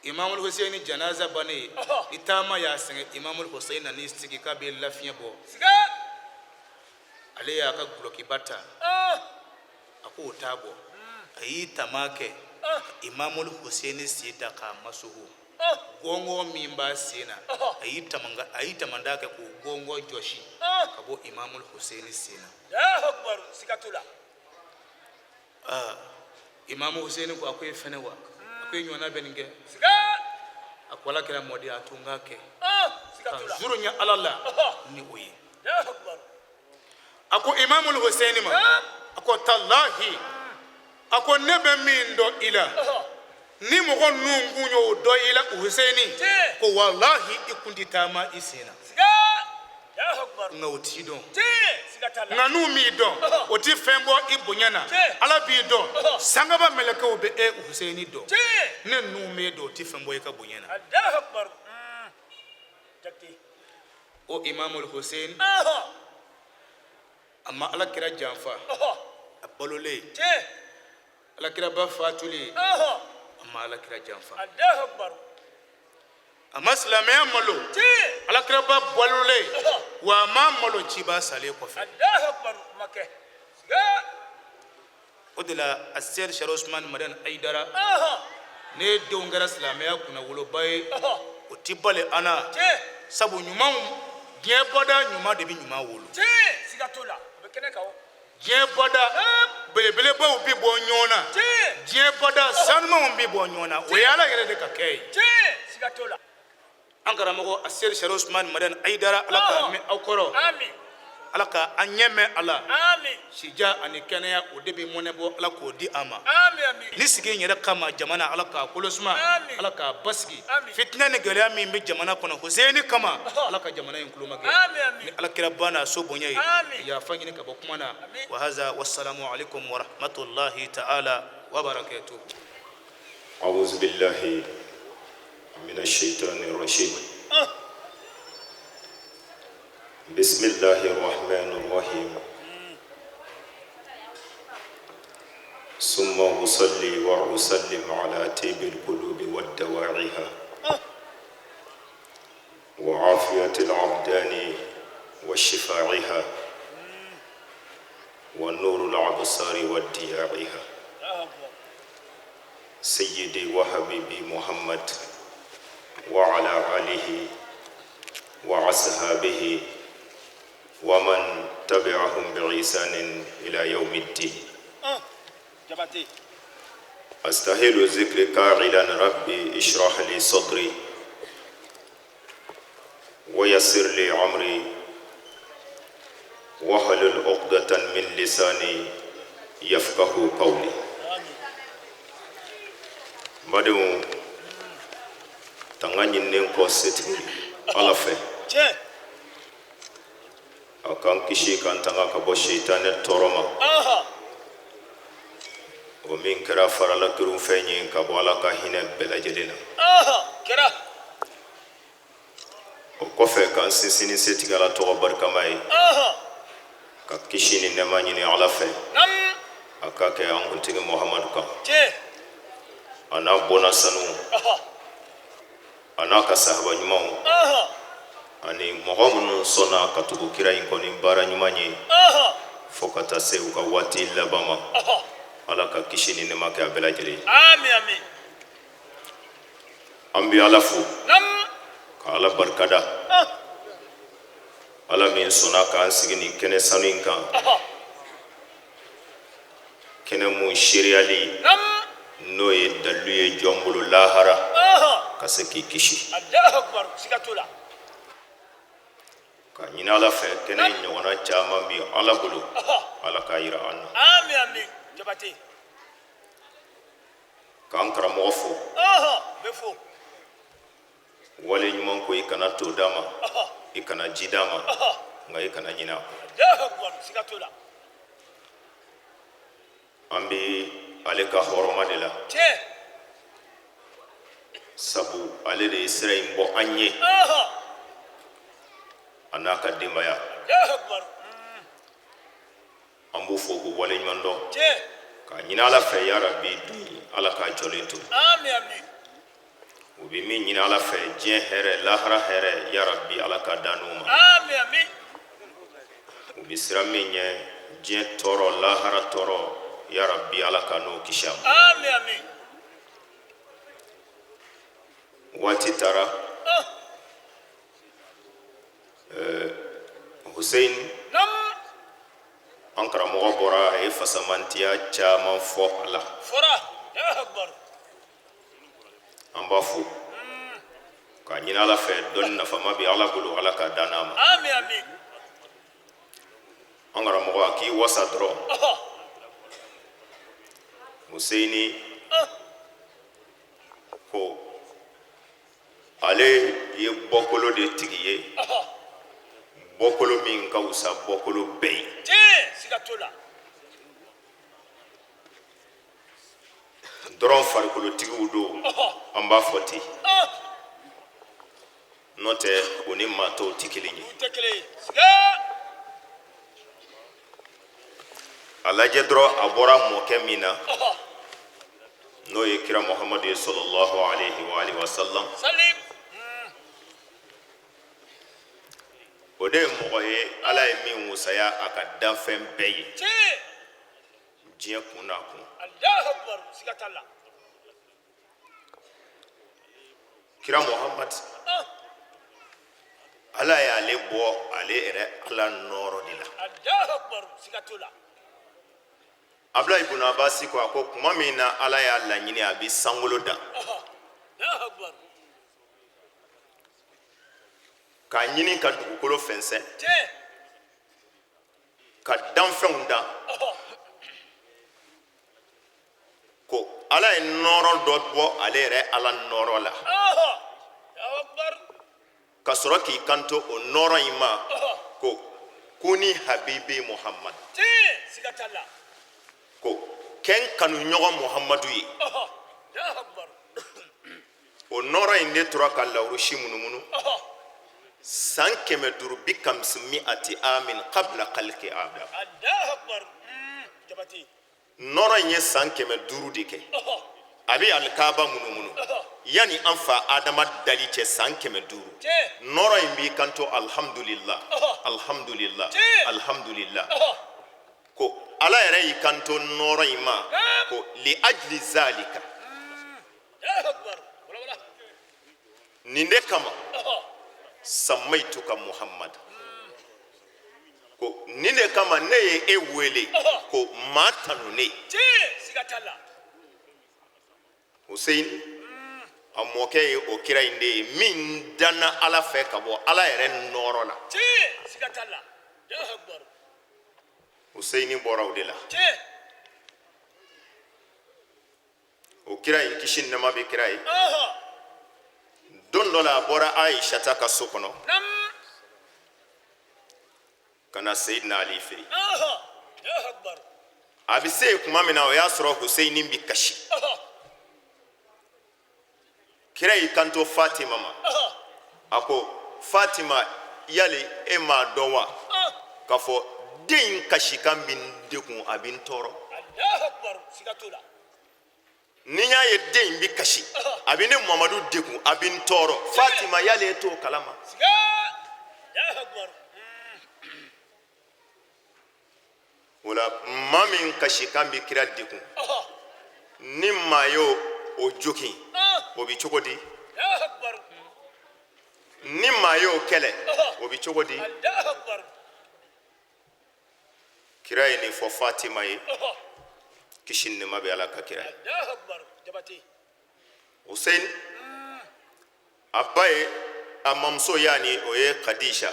Imamul Huseyini janaza bannen, i taama y'a sɛgɛn, Imamul Huseyini nan'i sigi k'a bɛ lafiɲɛ bɔ. Siga. Ale y'a ka gulɔkiba ta, a k'o t'a bɔ, a y'i tama kɛ Imamul Huseyini sen ta k'a masuhu. Gɔngɔn min b'a sen na, a y'i tamanda kɛ k'o gɔngɔn jɔsi ka bɔ Imamul Huseyini sen na. Allahu akbar, siga t'o la. Imamu Huseyini ko, a ko e fɛnɛ wa? A ko e ɲɔgɔnna bɛ nin kɛ? Siga. A ko ala kira mɔden a to n k'a kɛ ka zuru ɲɛ ala la ni o ye. A ko Imamul Hussein ma, a ko talahi, a ko ne bɛ min dɔn i la, ni mɔgɔ ninnu kun y'o dɔn i la Hussein, ko walahi i kun tɛ taama i sen na. Nka o t'i dɔn, nka n'u m'i dɔn o tɛ fɛn bɔ i bonya na. Ala b'i dɔn, sankaba mɛlɛkɛw bɛ e Hussein dɔn. Ne ninnu m'e dɔn, o tɛ fɛn bɔ i ka bonya na. O Imamul Hussein a ma ala kira janfa a balolen, ala kira ba fatulen a ma ala kira janfa, a ma silamɛya malo ala kira ba balolen, wa a ma malo ciba salen kɔfɛ. O de la a seri Sɛri Usumani Madani Ayidara, ne denw kɛra silamɛya kunnawoloba ye, o ti bali an na, sabu ɲumanw diɲɛ bada ɲuman de bɛ ɲuman wolo. Diɲɛ bada belebelebaw bɛ bɔ ɲɔgɔn na, diɲɛ bada sanumanw bɛ bɔ ɲɔgɔn na, o ye ala yɛrɛ de ka kɛ ye. An karamɔgɔ a seri Sɛri Usumani Madani Ayidara, ala k'a mɛn aw kɔrɔ, ala ka an ɲɛ mɛn a la, sija ani kɛnɛya o de bɛ mɔnɛ bɔ, ala k'o di a ma. Ni sigi in yɛrɛ kama jamana, ala k'a kolo suma, ala k'a basigi. Fitinɛ ni gɛlɛya min bɛ jamana kɔnɔ Hussein kama, ala ka jamana in kulomagɛ ni ala kira ba n'a so bonya ye. Yafa ɲini ka bɔ kuma na. Wa haza wassalamu alaikum wa rahmatullahi ta'ala wa barakatuh. أعوذ بالله من الشيطان الرجيم. بسم الله الرحمن الرحيم. ثم أصلي وأسلم على طيب القلوب والدواعيها وعافية العبدان وشفاعها ونور الأبصار ودياعها، سيدي وحبيبي محمد وعلى آله وأصحابه ومن تبعهم بإحسان إلى يوم الدين. أستهل ذكر قائلا ربي اشرح لي صدري ويسر لي أمري واحلل عقدة من لساني يفقه قولي. Badenw, tanga ɲininen kɔ setigi ala fɛ, a k'an kisi k'an tanga ka bɔ seitanɛ tɔɔrɔ ma, o min kɛra farala kirunfɛn ye ka bɔ ala ka hinɛ bɛɛ lajɛlen na. O kɔfɛ, k'an sinsin ni setigi ala tɔgɔ barikama ye, ka kisi ni nɛɛma ɲini ala fɛ, a ka kɛ an kuntigi Muhamadu kan, a n'a bɔnna sanu, a n'a ka sahaba ɲumanw, ani mɔgɔ minnu sɔnna ka tugu kira in kɔ ni baara ɲuman ye fo ka taa se u ka waati laban ma. Ala ka kisi ni nɛɛma kɛ a bɛɛ lajɛlen ye. An bɛ ala fo ka ala barikada, ala min sɔnna k'an sigi nin kɛnɛ sanu in kan, kɛnɛ mun seereyali n'o ye dalilu ye jɔn bolo lahara ka se k'i kisi. Ka ɲini ala fɛ, kɛnɛ in ɲɔgɔnna caman bi ala bolo, ala k'a yira an na. K'an karamɔgɔ fo, wale ɲuman ko i kana to d'a ma, i kana ji d'a ma, nka i kana ɲinɛ a kɔ. An bɛ ale ka hɔrɔma de la, sabu ale de ye sira in bɔ an ye, a n'a ka denbaya. An b'u fo k'u waleɲuman dɔn, k'a ɲini ala fɛ, yarabi dun ala k'a jɔlen to. U bɛ min ɲini ala fɛ, diɲɛ hɛrɛ, lahara hɛrɛ, yarabi ala k'a dan n'u ma. U bɛ siran min ɲɛ, diɲɛ tɔɔrɔ, lahara tɔɔrɔ, yarabi ala ka n'o kisi a ma. Waati taara, Hussein an karamɔgɔ bɔra, a ye fasamantiya caman fɔ a la, an b'a fo. K'a ɲini Ala fɛ, dɔnni nafama bɛ Ala bolo, Ala k'a dan n'a ma. An karamɔgɔ, a k'i wasa dɔrɔn. Huseyini ko ale ye bɔkolo de tigi ye, bɔkolo min ka wusa bɔkolo bɛɛ ye. Dɔrɔn farikolotigiw don, an b'a fɔ ten, n'o tɛ u ni maa tɔw tɛ kelen ye. A lajɛ dɔrɔn, a bɔra mɔkɛ min na, n'o ye kira Muhamadu ye, sallallahu alayhi wa alihi wa sallam, o de ye mɔgɔ ye Ala ye min wusaya a ka danfɛn bɛɛ ye diɲɛ kun n'a kun. Kira Muhamadu, Ala y'ale bɔ ale yɛrɛ Ala nɔɔrɔ de la. Abulayi ibn Abasi ko, a ko tuma min na Ala y'a laɲini a bɛ sankolo dan, k'a ɲini ka dugukolo fɛnsɛn, ka danfɛnw dan, ko Ala ye nɔɔrɔ dɔ bɔ ale yɛrɛ Ala nɔɔrɔ la, ka sɔrɔ k'i kanto o nɔɔrɔ in ma ko kuni habibi Muhammad, ko kɛ n kanuɲɔgɔn Muhammadu ye. O nɔɔrɔ in de tora ka lawurusi munumunu san 500 bi kamisi mi ati amin kabila kaliki adam. Nɔɔrɔ in ye san 500 de kɛ, a bɛ alikaba munumunu yanni an fa Adama dali cɛ, san 500. Nɔɔrɔ in b'i kanto alhamdulillah, alhamdulillah, alhamdulillah, ko Ala yɛrɛ y'i kanto nɔɔrɔ in ma ko li ajili zalika, nin de kama samaituka Muhammad, ko nin de kama ne ye e wele ko maa tanunen. Hussein a mɔkɛ ye o kira in de ye min danna Ala fɛ ka bɔ Ala yɛrɛ nɔɔrɔ la. Hussein bɔra o de la. O kira in, kisi nɛma bɛ kira ye, don dɔ la a bɔra Ayisata ka so kɔnɔ ka na Seyidina Ali fɛ yen. A bɛ se yen tuma min na, o y'a sɔrɔ Huseyini bɛ kasi. Kira y'i kanto Fatima ma, a ko Fatima, yali e m'a dɔn wa k'a fɔ den in kasikan bɛ n degun, a bɛ n tɔɔrɔ? Ni n y'a ye den in bɛ kasi, a bɛ ne Mamadu degun, a bɛ n tɔɔrɔ. Fatima, yali e t'o kalama? O la, maa min kasikan bɛ kira degun, ni maa y'o o jogin, o bɛ cogo di? Ni maa y'o kɛlɛ, o bɛ cogo di? Kira ye nin fɔ Fatima ye, kisi ni nɛɛma bɛ Ala ka kira ye. Hussein a ba ye, a mamuso yaani, o ye Khadija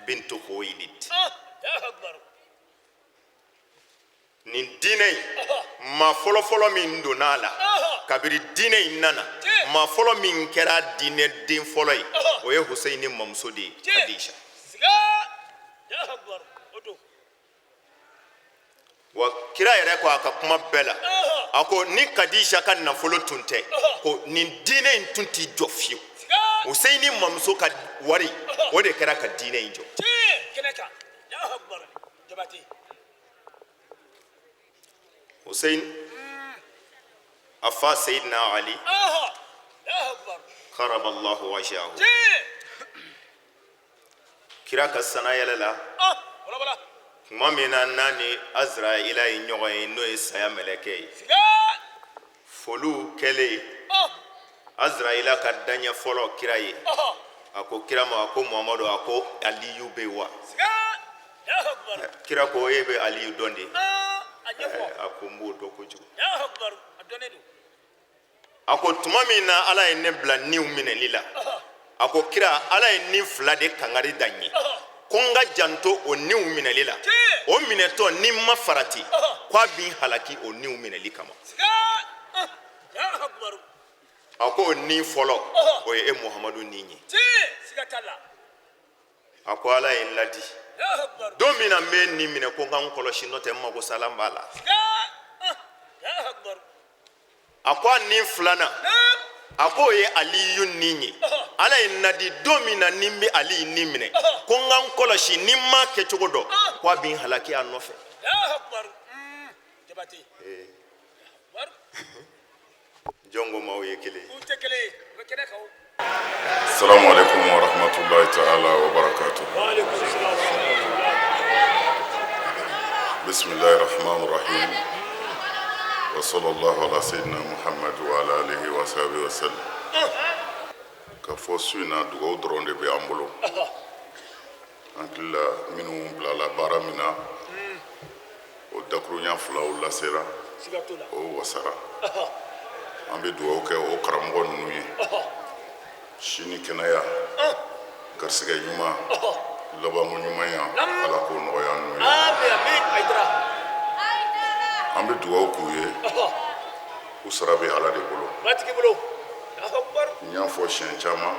bintu Khuwailid. Nin diinɛ in, maa fɔlɔfɔlɔ min donna a la kabiri diinɛ in nana, maa fɔlɔ min kɛra diinɛ den fɔlɔ ye, o ye Hussein mamuso de ye, Khadija. Wa kira yɛrɛ ko a ka kuma bɛɛ la, a ko ni Kadija ka nafolo tun tɛ, ko nin diinɛ in tun tɛ jɔ fiyewu. Huseyini mamuso ka wari, o de kɛra ka diinɛ in jɔ. Hussein a fa Seyidina Ali karamallahu wajahu, kira ka sanayɛlɛ la tuma min na n'a ni Azraila ye ɲɔgɔn ye, n'o ye saya mɛlɛkɛ ye, foliw kɛlen, Azraila ka daɲɛ fɔlɔ kira ye, a ko kira ma, a ko Muhamadu, a ko Aliyu bɛ wa? Kira ko e bɛ Aliyu dɔn de? A ko n b'o dɔn kojugu. A ko tuma min na Ala ye ne bila niw minɛli la, A ko kira, Ala ye ni fila de kangari da n ye ko n ka janto o niw minɛli la. O minɛtɔ, ni n ma farati, ko a b'i halaki o niw minɛli kama. A ko o ni fɔlɔ, o ye e Muhamadu ni ye. A ko Ala ye n ladi, don min na n bɛ nin minɛ, ko n ka n kɔlɔsi, n'o tɛ n mago salan b'a la. A ko a ni filanan, a ko o ye Aliyu ni ye. Ala ye n nadi, don min na ni n bɛ Aliyu ni minɛ, ko n ka n kɔlɔsi, ni n m'a kɛcogo dɔn, ko a bɛ n halaki a nɔfɛ. Jɔn ko maaw ye kelen ye? Assalamu alaikum wa rahmatullahi ta'ala wa barakatuh. Bismillahir Rahmanir Rahim. Wa sallallahu ala sayyidina Muhammad wa ala alihi wa sahbihi wa sallam. Ka fɔ su in na, dugawu dɔrɔn de bɛ an bolo. An hakili la, minnu bilala baara min na, o dakurunya filaw lasera, o wasara. An bɛ dugawu kɛ o karamɔgɔ ninnu ye. Si ni kɛnɛya, garisɛgɛ ɲuman, labanko ɲumanya, Ala k'o nɔgɔya ninnu ye. An bɛ dugawu k'u ye, u sara bɛ Ala de bolo. N y'a fɔ siɲɛ caman,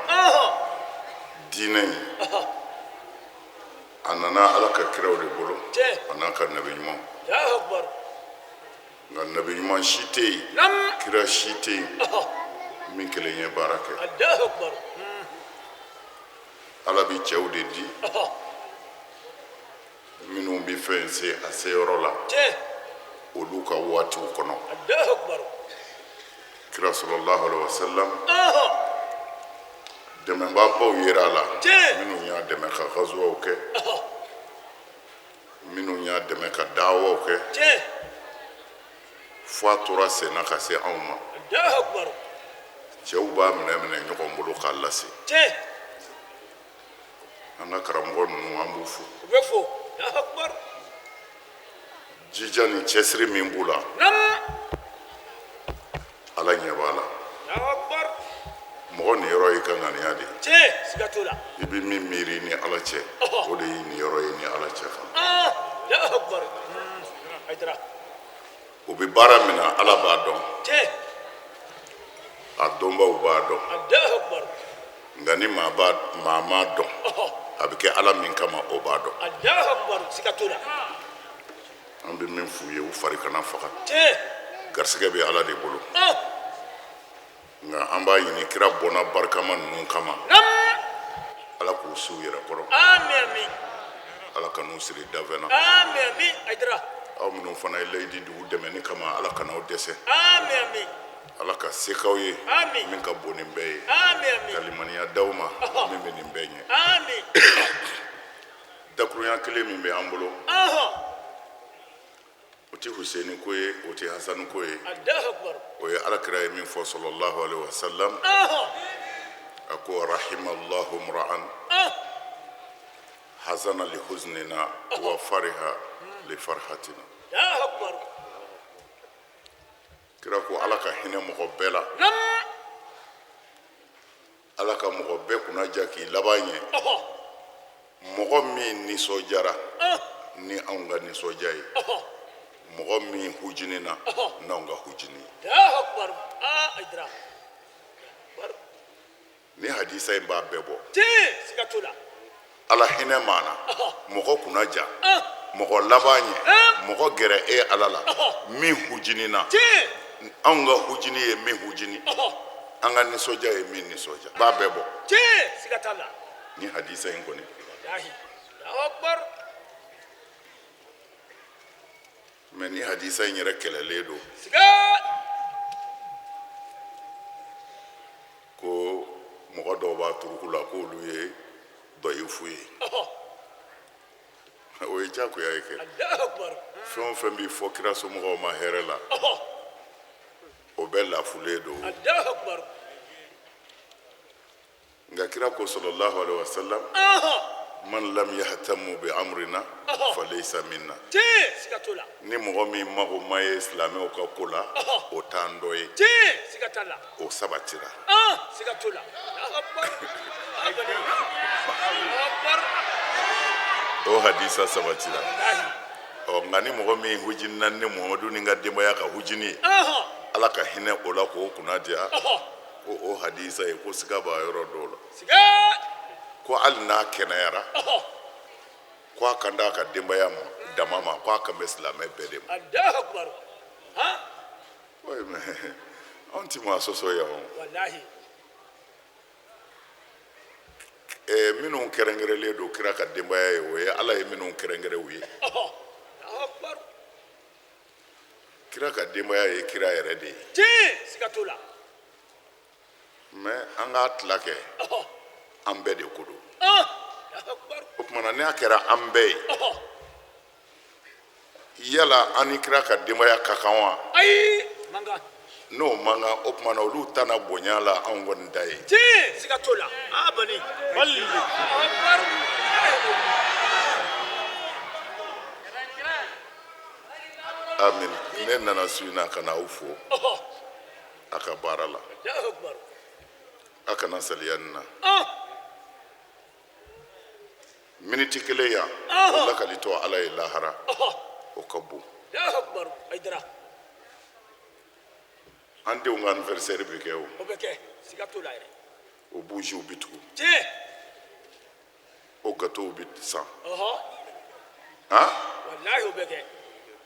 diinɛ in a nana Ala ka kiraw de bolo, a n'a ka nabi ɲumanw. Nka nabi ɲuman si tɛ yen, kira si tɛ yen min kelen ye baara kɛ. Ala bɛ cɛw de di minnu bɛ fɛn se a seyɔrɔ la olu ka waatiw kɔnɔ. Kira sallallahu alaihi wasallam, dɛmɛbaabaw yera a la, minnu y'a dɛmɛ ka gazuwaw kɛ, minnu y'a dɛmɛ ka dawaw kɛ, fo a tora senna ka se anw ma. Cɛw b'a minɛ minɛ ɲɔgɔn bolo k'a lase. An ka karamɔgɔ ninnu, an b'u fo. Jija ni cɛsiri min b'u la, Ala ɲɛ b'a la. Mɔgɔ niyɔrɔ y'i ka ŋaniya de ye. I bɛ min miiri ni Ala cɛ, o de y'i niyɔrɔ ye ni Ala cɛ fana. U bɛ baara min na, Ala b'a dɔn, a dɔnbaw b'a dɔn. Nka ni maa m'a dɔn, a bɛ kɛ Ala min kama, o b'a dɔn. An bɛ min f'u ye, u fari kana faga. Garisɛgɛ bɛ Ala de bolo. Nka an b'a ɲini kira bɔnna barikama ninnu kama, Ala k'u se u yɛrɛ kɔrɔ, Ala ka n'u siri dafɛn na. Aw minnu fana ye layidi dugu dɛmɛni kama, Ala kana aw dɛsɛ. Ala ka se k'aw ye min ka bon nin bɛɛ ye, ka limaniya d'aw ma min bɛ nin bɛɛ ɲɛ. Dakurunya kelen min bɛ an bolo, o tɛ Huseni ko ye, o tɛ Hasani ko ye, o ye Ala kira ye min fɔ sallallahu alaihi wa sallam. A ko rahimallahu mra'an hazana li huznina wa fariha li farhatina. Kira ko Ala ka hinɛ mɔgɔ bɛɛ la, Ala ka mɔgɔ bɛɛ kunna ja k'i laban ɲɛ. Mɔgɔ min nisɔndiyara ni anw ka nisɔndiya ye, mɔgɔ min hujinina n'anw ka hujini ye. Ni hadisa in b'a bɛɛ bɔ. Ala hinɛ maa na, mɔgɔ kunna ja, mɔgɔ laban ɲɛ, mɔgɔ gɛrɛ e Ala la min hujinina, anw ka hujini ye min hujini, an ka nisɔndiya ye min nisɔndiya, b'a bɛɛ bɔ. Ni hadisa in kɔni. Mais ni hadisa in yɛrɛ kɛlɛlen don ko mɔgɔ dɔw b'a turuku la k'olu ye dɔyifu ye, o ye diyagoya ye kɛ. Fɛn o fɛn b'i fɔ kira somɔgɔw ma hɛrɛ la, o bɛɛ lafulen don. Nka kira ko sallallahu alaihi wasallam, man lam yahtamu bi amrina falaysa minna. Ni mɔgɔ min mago ma ye silamɛw ka ko la, o t'an dɔ ye. O sabatira. O hadisa sabatira. Ɔ, nka ni mɔgɔ min hujinina ne Muhamadu ni n ka denbaya ka hujini ye, Ala ka hinɛ o la k'o kunna diya, ko o hadisa ye ko siga b'a yɔrɔ dɔw la, ko hali n'a kɛnɛyara, ko a kan d'a ka denbaya ma dama ma, ko a kan bɛ silamɛ bɛɛ de ma. Oui, mais anw ti maa sɔsɔ yan o. Minnu kɛrɛnkɛrɛnlen don kira ka denbaya ye, o ye Ala ye minnu kɛrɛnkɛrɛn u ye. Kira ka denbaya ye kira yɛrɛ de ye. Mais an k'a tila kɛ an bɛɛ de ko don. O tuma na n'a kɛra an bɛɛ ye, yala an ni kira ka denbaya ka kan wa? N'o man kan, o tuma na olu ta na bonya la anw kɔni ta ye. Amin. Ne nana su in na ka na aw fo a ka baara la. A kana saliya nin na. Miniti kelen yan, o lakalitɔ Ala ye lahara, o ka bon. An denw ka anniversaire bɛ kɛ o. O bujiw bɛ tugu. O gâteau bɛ san. Han?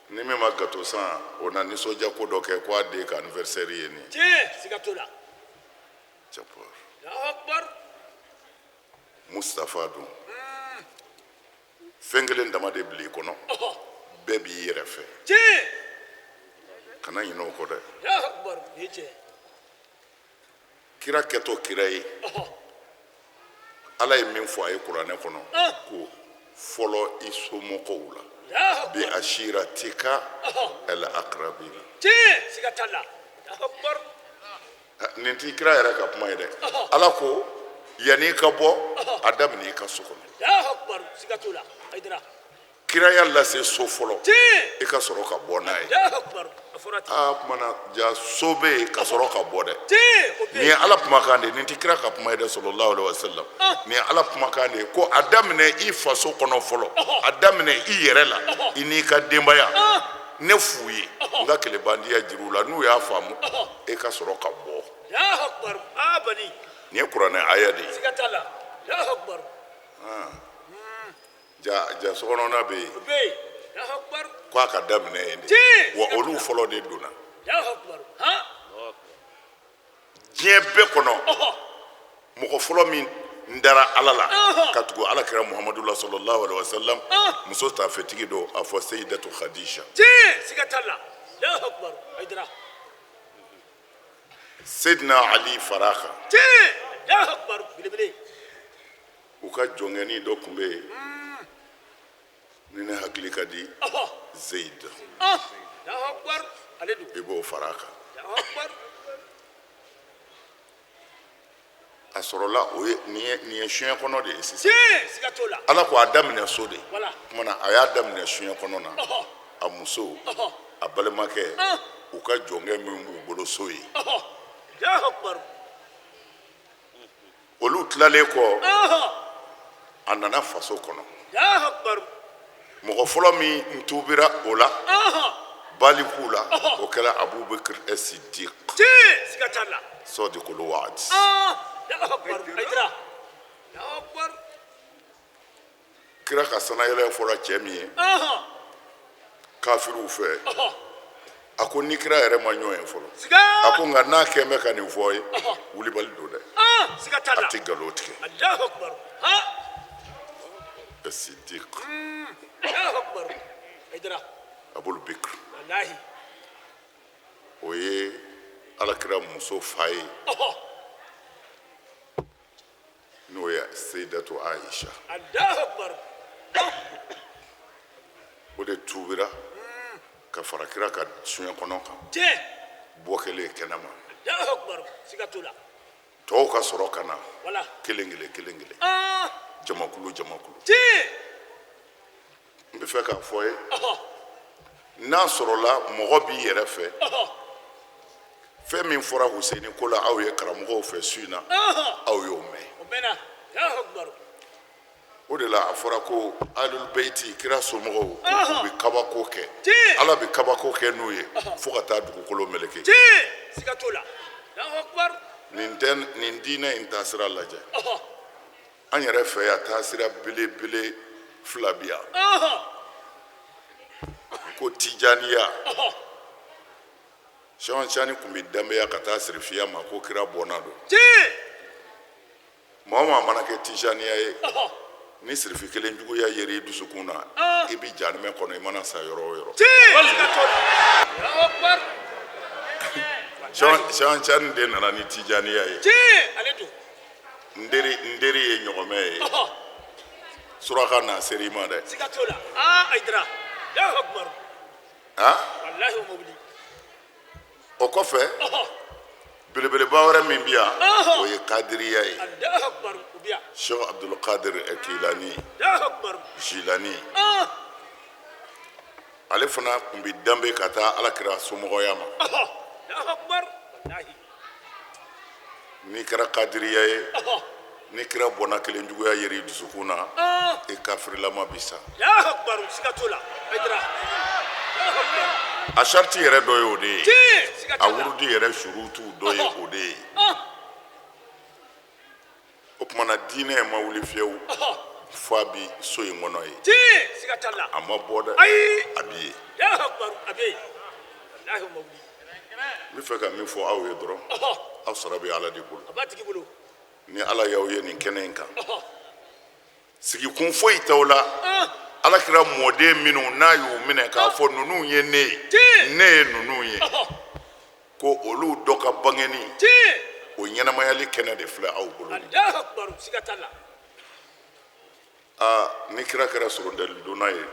Ni min ma gâteau san, o na nisɔndiya ko dɔ kɛ ko a den ka anniversaire ye nin ye. Mustafa dun, fɛn kelen dama de bila i kɔnɔ, bɛɛ b'i yɛrɛ fɛ. Kana ɲinɛ o kɔ dɛ. Kira kɛtɔ kira ye, Ala ye min fɔ a ye kuranɛ kɔnɔ, ko fɔlɔ i somɔgɔw la, bi ashiratika al aqrabina. Nin t'i kira yɛrɛ ka kuma ye dɛ. Ala ko yanni i ka bɔ, a daminɛ i ka so kɔnɔ. Kiraya lase so fɔlɔ, i ka sɔrɔ ka bɔ n'a ye. Aa, kuma na ja so bɛ yen ka sɔrɔ ka bɔ dɛ. Nin ye Ala kumakan de ye, nin tɛ kira ka kuma ye dɛ, sallallahu alaihi wa sallam. Nin ye Ala kumakan de ye, ko a daminɛ i faso kɔnɔ fɔlɔ, a daminɛ i yɛrɛ la, i n'i ka denbaya. Ne f'u ye, n ka kɛlɛbandiya jir'u la, n'u y'a faamu, e ka sɔrɔ ka bɔ. Nin ye kuranɛ aya de ye. Ja ja sokɔnɔna bɛ yen, ko a ka daminɛ yen de, wa olu fɔlɔ de donna diɲɛ bɛɛ kɔnɔ. Mɔgɔ fɔlɔ min dara Ala la ka tugu Ala kira Muhamadu la sallallahu alaihi wa sallam, muso tafetigi don, a fɔ Seyidatu Khadija. Seydina Ali fara kan. U ka jɔnkɛni dɔ tun bɛ yen, ni ne hakili ka di, Zeyid, i b'o fara a kan. A sɔrɔla o ye nin ye soɲɛ kɔnɔ de ye sisan. Ala ko a daminɛ so de. Tuma na a y'a daminɛ soɲɛ kɔnɔ na, a muso, a balimakɛ, u ka jɔnkɛ min b'u bolo so ye. Olu tilalen kɔ, a nana faso kɔnɔ. Mɔgɔ fɔlɔ min tubira o la balikuw la, o kɛra Abubakar Sidiq, sɔdikul waad. Kira ka sanayɛlɛ fɔra cɛ min ye kafiriw fɛ, a ko ni kira yɛrɛ ma ɲɔgɔn ye fɔlɔ, a ko nka n'a kɛn bɛ ka nin fɔ ye, wulibali don dɛ, a tɛ nkalon tigɛ. Sidiq, Abul Bikr, o ye Alakira muso fa ye, n'o ye Seyidatu Aisha. O de tubira ka fara kira ka soɲɛ kɔnɔ kan, bɔ kɛlen kɛnɛma, tɔw ka sɔrɔ ka na kelen kelen kelen kelen, jamakulu jamakulu. N bɛ fɛ k'a fɔ ye, n'a sɔrɔla mɔgɔ b'i yɛrɛ fɛ, fɛn min fɔra Huseni ko la aw ye karamɔgɔw fɛ su in na, aw y'o mɛn. O de la a fɔra ko alul beyti, kira somɔgɔw, k'u bɛ kabako kɛ, Ala bɛ kabako kɛ n'u ye fo ka taa dugukolo meleke. Nin tɛ nin diinɛ in taasira lajɛ. An yɛrɛ fɛ yan, taasira belebele fila bi yan, ko tijaniya. Sɛki Tijani tun bɛ danbeya ka taa sirifiya ma ko kira bɔnna don. Maa o maa mana kɛ tijaniya ye, ni sirifi kelen juguya yer'i dusukun na, i bɛ jahanamɛ kɔnɔ i mana sa yɔrɔ o yɔrɔ. Sɛki Tijani de nana ni tijaniya ye. N teri, n teri ye ɲɔgɔmɛ ye, suraka n'a ser'i ma dɛ. Siga t'o la. Aa, Ayidara, Alahu akubaru. Han. Walahi, o mobili. O kɔfɛ, belebeleba wɛrɛ min bɛ yan, o ye kadiriya ye. Alahu akubaru, o bɛ yan. Cheikh Abdul Qadir Kilani. Alahu akubaru. Jilani, ale fana tun bɛ danbe ka taa Ala kira somɔgɔya ma. Alahu akubaru, walahi. N'i kɛra kadiriya ye, ni kira bɔnna kelen juguya yer'i dusukun na, i kafirilama bi sa. Alahu akubaru, siga t'o la, Ayidara. Alahu akubaru. A sariti yɛrɛ dɔ ye o de ye. Siga A t'o la. wurudi yɛrɛ surutu dɔ ye o de ye. O tuma na, diinɛ ma wuli fiyewu fo a bi so in kɔnɔ ye. Siga t'a la. A ma bɔ dɛ. Ayi. A bi yen. Alahu akubaru, a bɛ yen, walahi, o ma wuli. N bɛ fɛ ka min fɔ aw ye dɔrɔn, aw sara bɛ Ala de bolo. A b'a tigi bolo. Ni Ala y'aw ye nin kɛnɛ in kan, sigikun foyi t'aw la. Ala kira mɔden minnu n'a y'u minɛ k'a fɔ ninnu ye ne ye, ne ye ninnu ye, ko olu dɔ ka bangeni, o ɲɛnamayali kɛnɛ de filɛ aw bolo. Alahu akubaru, siga t'a la. Aa, ni kira kɛra sorondɛlidonna ye,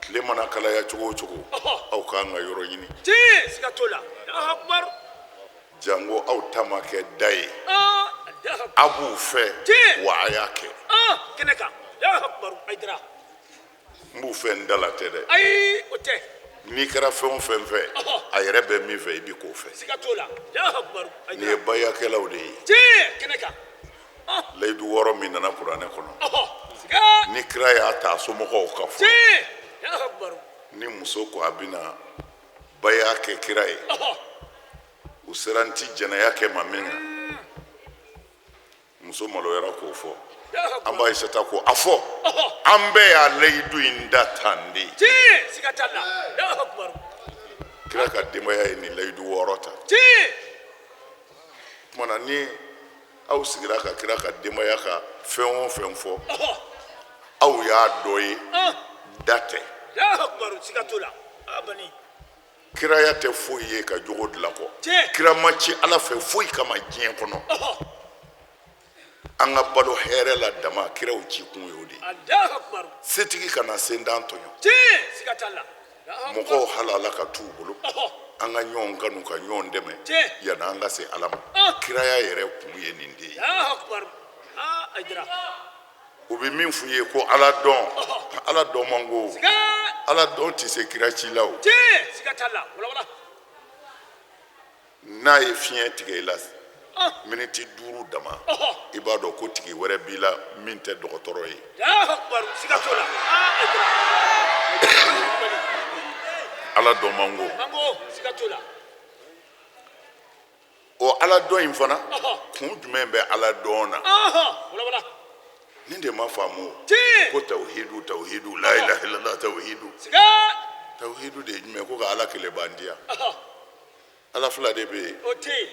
tile mana kalaya cogo o cogo, aw k'an ka yɔrɔ ɲini. Siga t'o la. Alahu akubaru. Jango aw ta ma kɛ da ye. Alahu akubaru. A b'u fɛ wa a y'a kɛ. Kɛnɛ kan, Alahu akubaru, Ayidara. N b'u fɛ n da la tɛ dɛ. Ayi, o tɛ. N'i kɛra fɛn o fɛn fɛ, a yɛrɛ bɛ min fɛ, i bɛ k'o fɛ. Siga t'o la. Alahu akubaru, Nin ye Ayidara. bayakɛlaw de ye. Kɛnɛ kan. Layidu wɔɔrɔ min nana kuranɛ kɔnɔ, Siga. ni kira y'a ta a somɔgɔw ka fɔ, Alahu akubaru. ni muso ko a bɛna baya kɛ kira ye, u sera n ti jɛnɛya kɛ ma min kan, muso maloyara k'o fɔ. An ba Ayisata ko a fɔ, an bɛɛ y'a layidu in da tan de. Siga t'a la. Alahu akubaru. Kira ka denbaya ye nin layidu wɔɔrɔ ta. Tuma na, ni aw sigira ka kira ka denbaya ka fɛn o fɛn fɔ, aw y'a dɔ ye, da tɛ. Alahu akubaru, siga t'o la. A bani. Kiraya tɛ foyi ye ka jogo dilan kɔ. Kira ma ci Ala fɛ foyi kama diɲɛ kɔnɔ. An ka balo hɛrɛ la dama, kiraw ci kun ye o de ye. Alahu akubaru. Setigi kana sendan tɔɲɔ. Siga t'a la. Mɔgɔw halala ka t'u bolo, an ka ɲɔgɔn kanu, ka ɲɔgɔn dɛmɛ yanni an ka se Ala ma. Kiraya yɛrɛ kun ye nin de ye. Alahu akubaru. Aa, Ayidara. U bɛ min f'u ye ko Ala dɔn, Ala dɔn man go, Ala dɔn tɛ se kira ci la o. Siga t'a la, wala wala. N'a ye fiɲɛ tigɛ i la miniti 5 dama, i b'a dɔn ko tigi wɛrɛ b'i la min tɛ dɔgɔtɔrɔ ye. Alahu akubaru, siga t'o la. Aa, Ayidara. Ala dɔn man go. Mango, siga t'o la. O Ala dɔn in fana, kun jumɛn bɛ Ala dɔn na? Wala wala. Nin de ma faamu ko tawhidu, tawhidu, la ilaha illallah, tawhidu. Siga. Tawhidu de ye jumɛn? Ko ka Ala kelebandi. Ala fila de bɛ yen. O tɛ yen.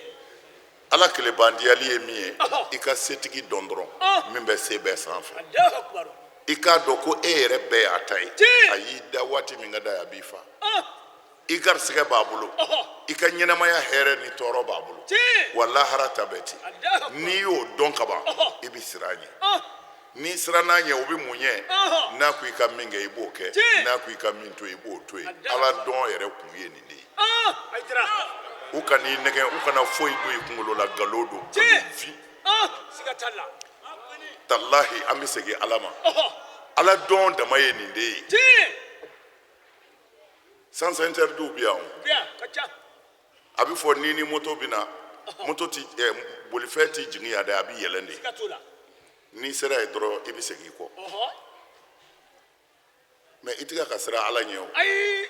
Ala kelebandiyali ye min ye, i ka setigi dɔn dɔrɔn, min bɛ se bɛɛ sanfɛ. Alahu akubaru. I k'a dɔn ko e yɛrɛ bɛɛ y'a ta ye. A y'i da waati min ka d'a ye, a b'i fa. I garisigɛ b'a bolo, i ka ɲɛnamaya hɛrɛ ni tɔɔrɔ b'a bolo, wa lahara ta bɛɛ ten. N'i y'o dɔn kaban, i bɛ siran a ɲɛ. N'i siranna a ɲɛ, o bɛ mun ɲɛ? N'a ko i ka min kɛ, i b'o kɛ. N'a ko i ka min to, i b'o to yen. Ala dɔn yɛrɛ kun ye nin de ye. Ayidara. U kan'i nɛgɛn, u kana foyi don i kunkolo la, nkalon don, nkalon fin. Siga t'a la. Talahi, an bɛ segin Ala ma. Ala dɔn dama ye nin de ye. Sens interdit bɛ yan o. Bien, ka ca. A bɛ fɔ ni moto bɛ na, moto ti bolifɛn ti jigin yan dɛ, a bɛ yɛlɛn de. Siga t'o la. N'i sera yen dɔrɔn, i bɛ segin i kɔ. Mais i tɛ ka siran Ala ɲɛ o. Ayi.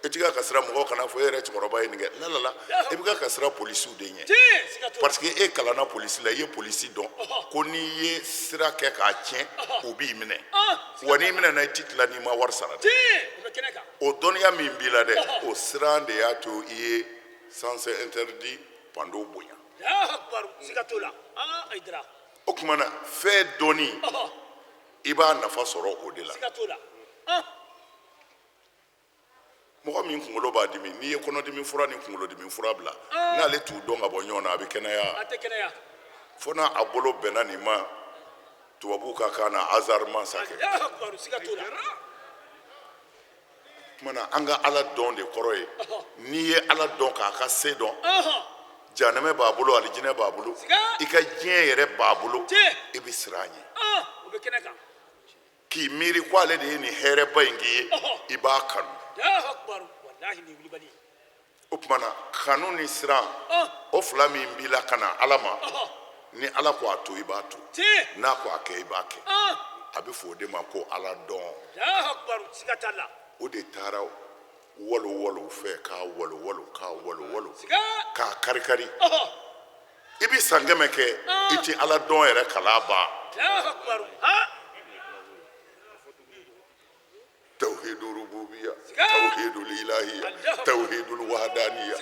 I tɛ ka siran mɔgɔw kana fɔ e yɛrɛ cɛkɔrɔba ye nin kɛ. La la la, i bɛ ka siran polisiw de ɲɛ. Tiɲɛ, siga t'o la. Parce que e kalanna polisi la, i ye polisi dɔn ko n'i ye sira kɛ k'a tiɲɛ, u b'i minɛ. Wa n'i minɛna, i tɛ tila n'i ma wari sara dɛ. Tiɲɛ, o bɛ kɛnɛ kan. O dɔnniya min b'i la dɛ, o siran de y'a to i ye sens interdit panneau bonya. Allahu akbar, siga t'o la. Ah, Hayidara. O tuma na, fɛn dɔnni, i b'a nafa sɔrɔ o de la. Siga t'o la. Ah. Mɔgɔ min kunkolo b'a dimi, n'i ye kɔnɔdimi fura ni kunkolodimi fura bila, n'ale t'u dɔn ka bɔ ɲɔgɔn na, a bɛ kɛnɛya? A tɛ kɛnɛya. Fo n'a a bolo bɛnna nin ma, tubabuw ka kan na, hasard ma sa kɛ. Allahu akbar, siga t'o la. Tuma na, an ka Ala dɔn de kɔrɔ ye, n'i ye Ala dɔn k'a ka se dɔn, janɛmɛ b'a bolo, alijinɛ b'a bolo, i ka diɲɛ yɛrɛ b'a bolo, i bɛ siran a ɲɛ. O bɛ kɛnɛ kan. K'i miiri ko ale de ye nin hɛrɛba in k'i ye, i b'a kanu. Allahu akbar, walahi nin wulibali. O tuma na, kanu ni siran, o fila min b'i la ka na Ala ma, ni Ala ko a to, i b'a to, n'a ko a kɛ, i b'a kɛ. A bɛ fɔ o de ma ko Ala dɔn. Allahu akbar, siga t'a la. O de taara walo walo fɛ, k'a walo walo, k'a walo walo, k'a kari kari. I bɛ san 100 kɛ, i tɛ Ala dɔn yɛrɛ kalan ban. Allahu akbar, ha. Tawhidu rububiyya, tawhidu ilahiyya, tawhidu wahdaniyya.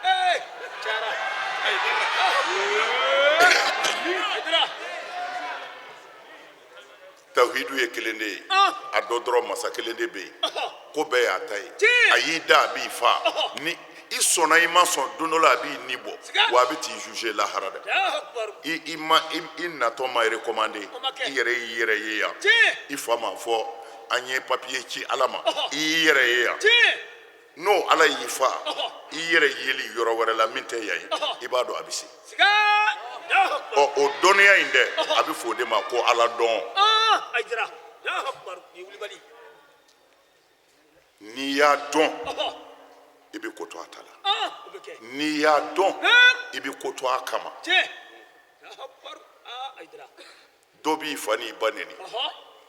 Ee, cayara. Hayidara. Tawhidu ye kelen de ye, a dɔ dɔrɔn, masa kelen de bɛ yen, ko bɛɛ y'a ta ye. A y'i da, a b'i fa. Ni i sɔnna, i ma sɔn, don dɔ la a b'i ni bɔ, wa a bɛ t'i juger lahara dɛ. Allahu akbar. I ma i natɔ ma recommander, i yɛrɛ y'i yɛrɛ ye yan. I fa ma fɔ an ye papier ci Ala ma, i y'i yɛrɛ ye yan. N'o Ala y'i fa, i yɛrɛ yeli yɔrɔ wɛrɛ la min tɛ yan ye, i b'a dɔn a bɛ se. Allahu akbar. Ɔ, o dɔnniya in dɛ, a bɛ fɔ o de ma ko Ala dɔn. Ah, Hayidara. Allahu akbar, nin wulibali. N'i y'a dɔn, i bɛ ko to a ta la. Ah, o bɛ kɛ. N'i y'a dɔn, i bɛ ko to a kama. Tiɲɛ. Allahu akbar, ah, Hayidara. Dɔ b'i fa n'i ba neni,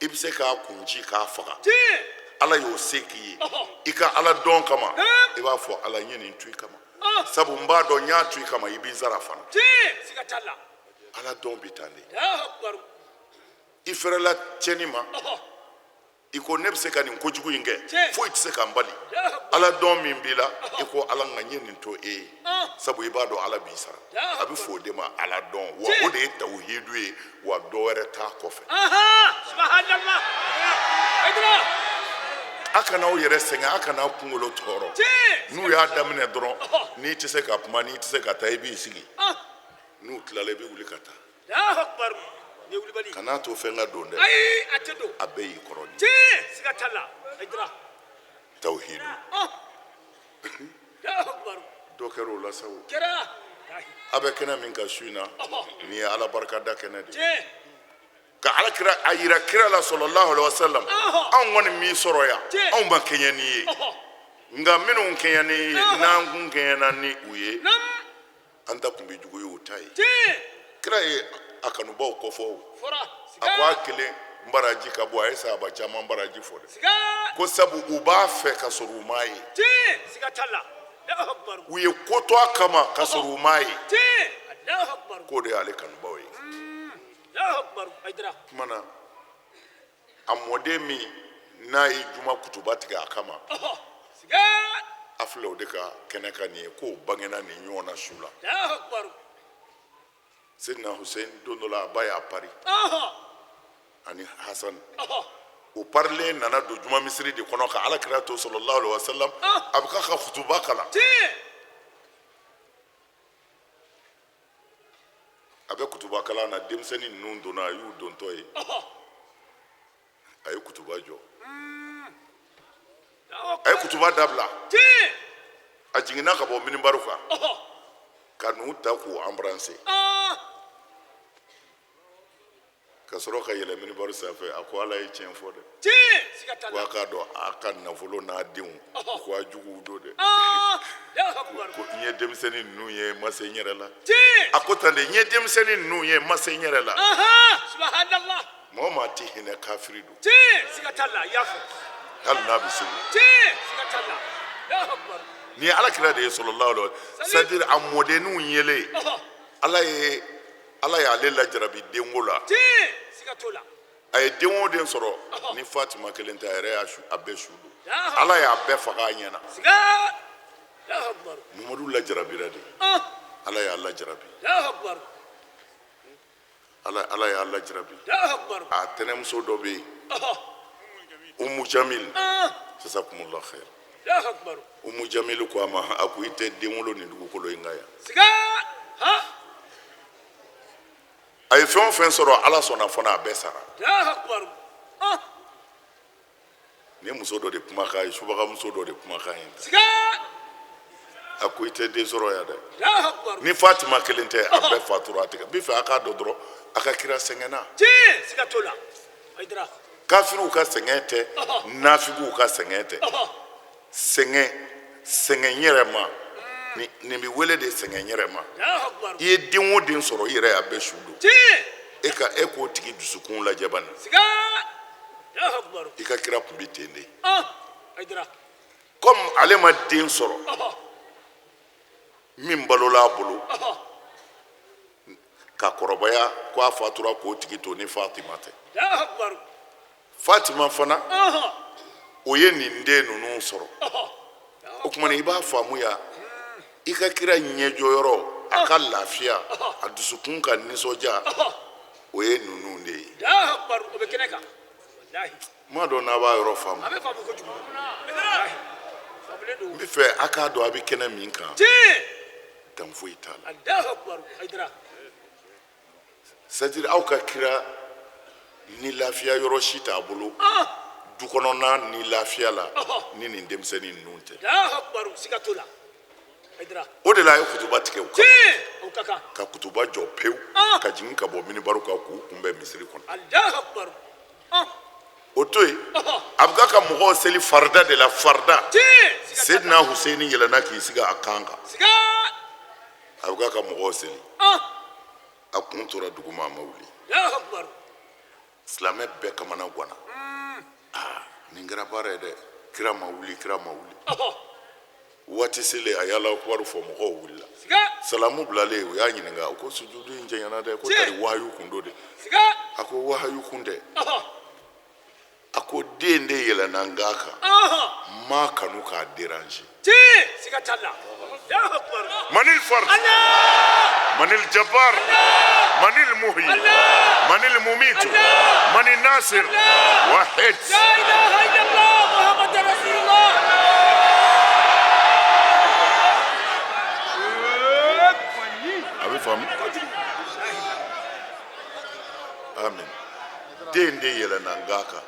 i bɛ se k'a kun ci k'a faga. Tiɲɛ. Ala y'o se k'i ye, i ka Ala dɔn kama, i b'a fɔ Ala, n ye nin to i kama, sabu n b'a dɔn n y'a to i kama, i b'i sara fana. Tiɲɛ, siga t'a la. Ala dɔn bɛ tan de. Allahu akbar. I fɛrɛla tiɲɛni ma, i ko ne bɛ se ka nin kojugu in kɛ, foyi tɛ se ka n bali. Ala dɔn min b'i la, i ko Ala, nka n ye nin to e ye, sabu i b'a dɔn Ala b'i sara. A bɛ fɔ o de ma Ala dɔn, wa o de ye tawhidu ye, wa dɔ wɛrɛ t'a kɔfɛ. Subhanallah. Hayidara. A kana aw yɛrɛ sɛgɛn, a kana aw kunkolo tɔɔrɔ. N'u y'a daminɛ dɔrɔn, n'i tɛ se ka kuma, n'i tɛ se ka taa, i b'i sigi. N'u tilala, i bɛ wuli ka taa. Allahu akbar, nin wulibali. Kan'a to fɛn ka don dɛ. Ayi, a tɛ don. A bɛɛ y'i kɔrɔ de. Tiɲɛ, siga t'a la. Hayidara. Tawhidu. Allahu akbar. Dɔ kɛra o la sa o. Kɛra. A bɛ kɛnɛ min kan su in na, nin ye Ala barikada kɛnɛ de ye. Tiɲɛ. Ka Ala kira a yira kira la sɔlɔlahu alayhi wa sallam, anw kɔni min sɔrɔ yan, anw ma kɛɲɛ n'i ye, nka minnu kɛɲɛ n'i ye, n'an kun kɛɲɛna ni u ye, an ta kun bɛ juguya u ta ye. Kira ye a kanubaw kɔfɔ o. A ko a kelen baraji ka bon, a ye sahaba caman baraji fɔ dɛ, ko sabu u b'a fɛ ka sɔrɔ u m'a ye. Siga t'a la. Allahu akbar. U ye ko to a kama ka sɔrɔ u m'a ye. Allahu akbar. K'o de y'ale kanubaw ye. Allahu akbar. Hayidara. Tuma na, a mɔden min n'a ye juma kutuba tigɛ a kama, a filɛ o de ka kɛnɛ kan nin ye, k'o bangena nin ɲɔgɔn na su la. Allahu akbar. Seydina Hussein, don dɔ la, a ba y'a pari ani Hasan. O parilen nana don juma misiri de kɔnɔ ka Ala kira to sɔlɔlahu alayhi wa sallam, a bɛ k'a ka kutuba kalan. A bɛ kutuba kalan na, denmisɛnnin ninnu donna, a y'u dontɔ ye, a ye kutuba jɔ, a ye kutuba dabila, a jiginna ka bɔ minibari kan ka n'u ta k'u embrasser, Ka sɔrɔ ka yɛlɛ minibari sanfɛ, a ko Ala ye tiɲɛ fɔ dɛ. Ko a k'a dɔn a ka nafolo n'a denw, ko a juguw don dɛ. Ko n ye denmisɛnnin ninnu ye, n ma se n yɛrɛ la. A ko tan de, n ye denmisɛnnin ninnu ye, n ma se n yɛrɛ la. Mɔgɔ o maa tɛ hinɛ, kafiri don. Hali n'a bɛ seli. Nin ye Ala kira de ye sɔlɔlahu alayhi wa sallam. C'est à dire a mɔdenninw yelen, Ala ye Ala y'ale lajarabi denko la. A ye den o den sɔrɔ ni Fatima kelen tɛ, a yɛrɛ y'a su, a bɛɛ su don. Ala y'a bɛɛ faga a ɲɛ na. Mamadu lajarabira de. Ala y'a lajarabi. Ala y'a lajarabi. A tɛnɛmuso dɔ bɛ yen, Umu Jamil, jazakumullah khair. Umu Jamil ko a ma, a ko i tɛ den wolo nin dugukolo in kan yan. A ye fɛn o fɛn sɔrɔ, Ala sɔnna fana, a bɛɛ sara. Nin ye muso dɔ de kumakan ye, subagamuso dɔ de kumakan ye. A ko i tɛ den sɔrɔ yan dɛ. Ni Fatima kelen tɛ, a bɛɛ fatura a tigɛ. N b'a fɛ a k'a dɔn dɔrɔn, a ka kira sɛgɛnna. Kafiriw ka sɛgɛn tɛ, nafigiw ka sɛgɛn tɛ. Sɛgɛn, sɛgɛn yɛrɛ ma. Nin bɛ wele de sɛgɛn yɛrɛ ma. I ye den o den sɔrɔ, i yɛrɛ y'a bɛɛ su don. E ka e k'o tigi dusukun lajɛ bani. I ka kira tun bɛ ten de. Comme ale ma den sɔrɔ min balola a bolo ka kɔrɔbaya, ko a fatura k'o tigi to ni Fatima tɛ. Fatima fana, o ye nin den ninnu sɔrɔ. O tuma na i b'a faamuya, i ka kira ɲɛjɔyɔrɔ, a ka lafiya, a dusukun ka nisɔndiya, o ye ninnu de ye. N m'a dɔn n'a b'a yɔrɔ faamu. N b'a fɛ a k'a dɔn a bɛ kɛnɛ min kan, dan foyi t'a la. C'est à dire aw ka kira ni lafiya yɔrɔ si t'a bolo du kɔnɔna ni lafiya la ni nin denmisɛnnin ninnu tɛ. O de la a ye kutuba tigɛ u kama, ka kutuba jɔ pewu, ka jigin ka bɔ minibaru kan k'u kunbɛn misiri kɔnɔ. O to yen, a bɛ ka mɔgɔw seli farida de la, farida. Seydina Huseyini yɛlɛnna k'i sigi a kan kan, a bɛ ka mɔgɔw seli, a kun tora duguma, a ma wuli. Silamɛ bɛɛ kamana ganna. Aa, nin kɛra baara ye dɛ. Kira ma wuli, kira ma wuli. Waati selen, a y'Alahu akubaru fɔ, mɔgɔw wulila. Salamu bilalen, u y'a ɲininka, u ko sujudu in janyana dɛ, ko tari wahayu kun don de. A ko wahayu kun tɛ. A ko den de yɛlɛnna n kan kan, n m'a kanu k'a déranger. Manil fard, manil jabbar, manil muhyi, manil mumitu, manil nasir, wahid. A bɛ faamu. Amin. Den de yɛlɛnna n kan kan,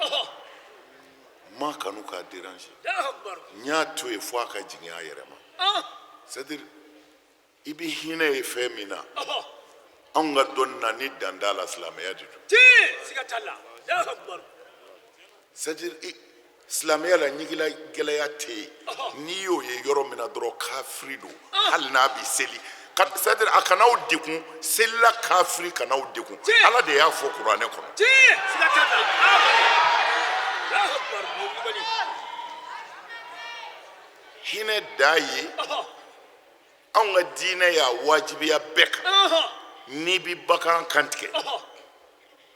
n m'a kanu k'a déranger, n y'a to yen fo a ka jigin a yɛrɛ ma. C'est à dire i bɛ hinɛ ye fɛn min na, anw ka dɔnni na ni dan t'a la, silamɛya de don. C'est à dire silamɛya la ɲigila gɛlɛya tɛ yen. N'i y'o ye yɔrɔ min na dɔrɔn, kafiri don, hali n'a bɛ seli. C'est à dire a kana aw degun, selila kafiri kana aw degun. Ala de y'a fɔ kuranɛ kɔnɔ. Hinɛ da ye anw ka diinɛ y'a wajibiya bɛɛ kan. N'i bɛ bagan kantigɛ,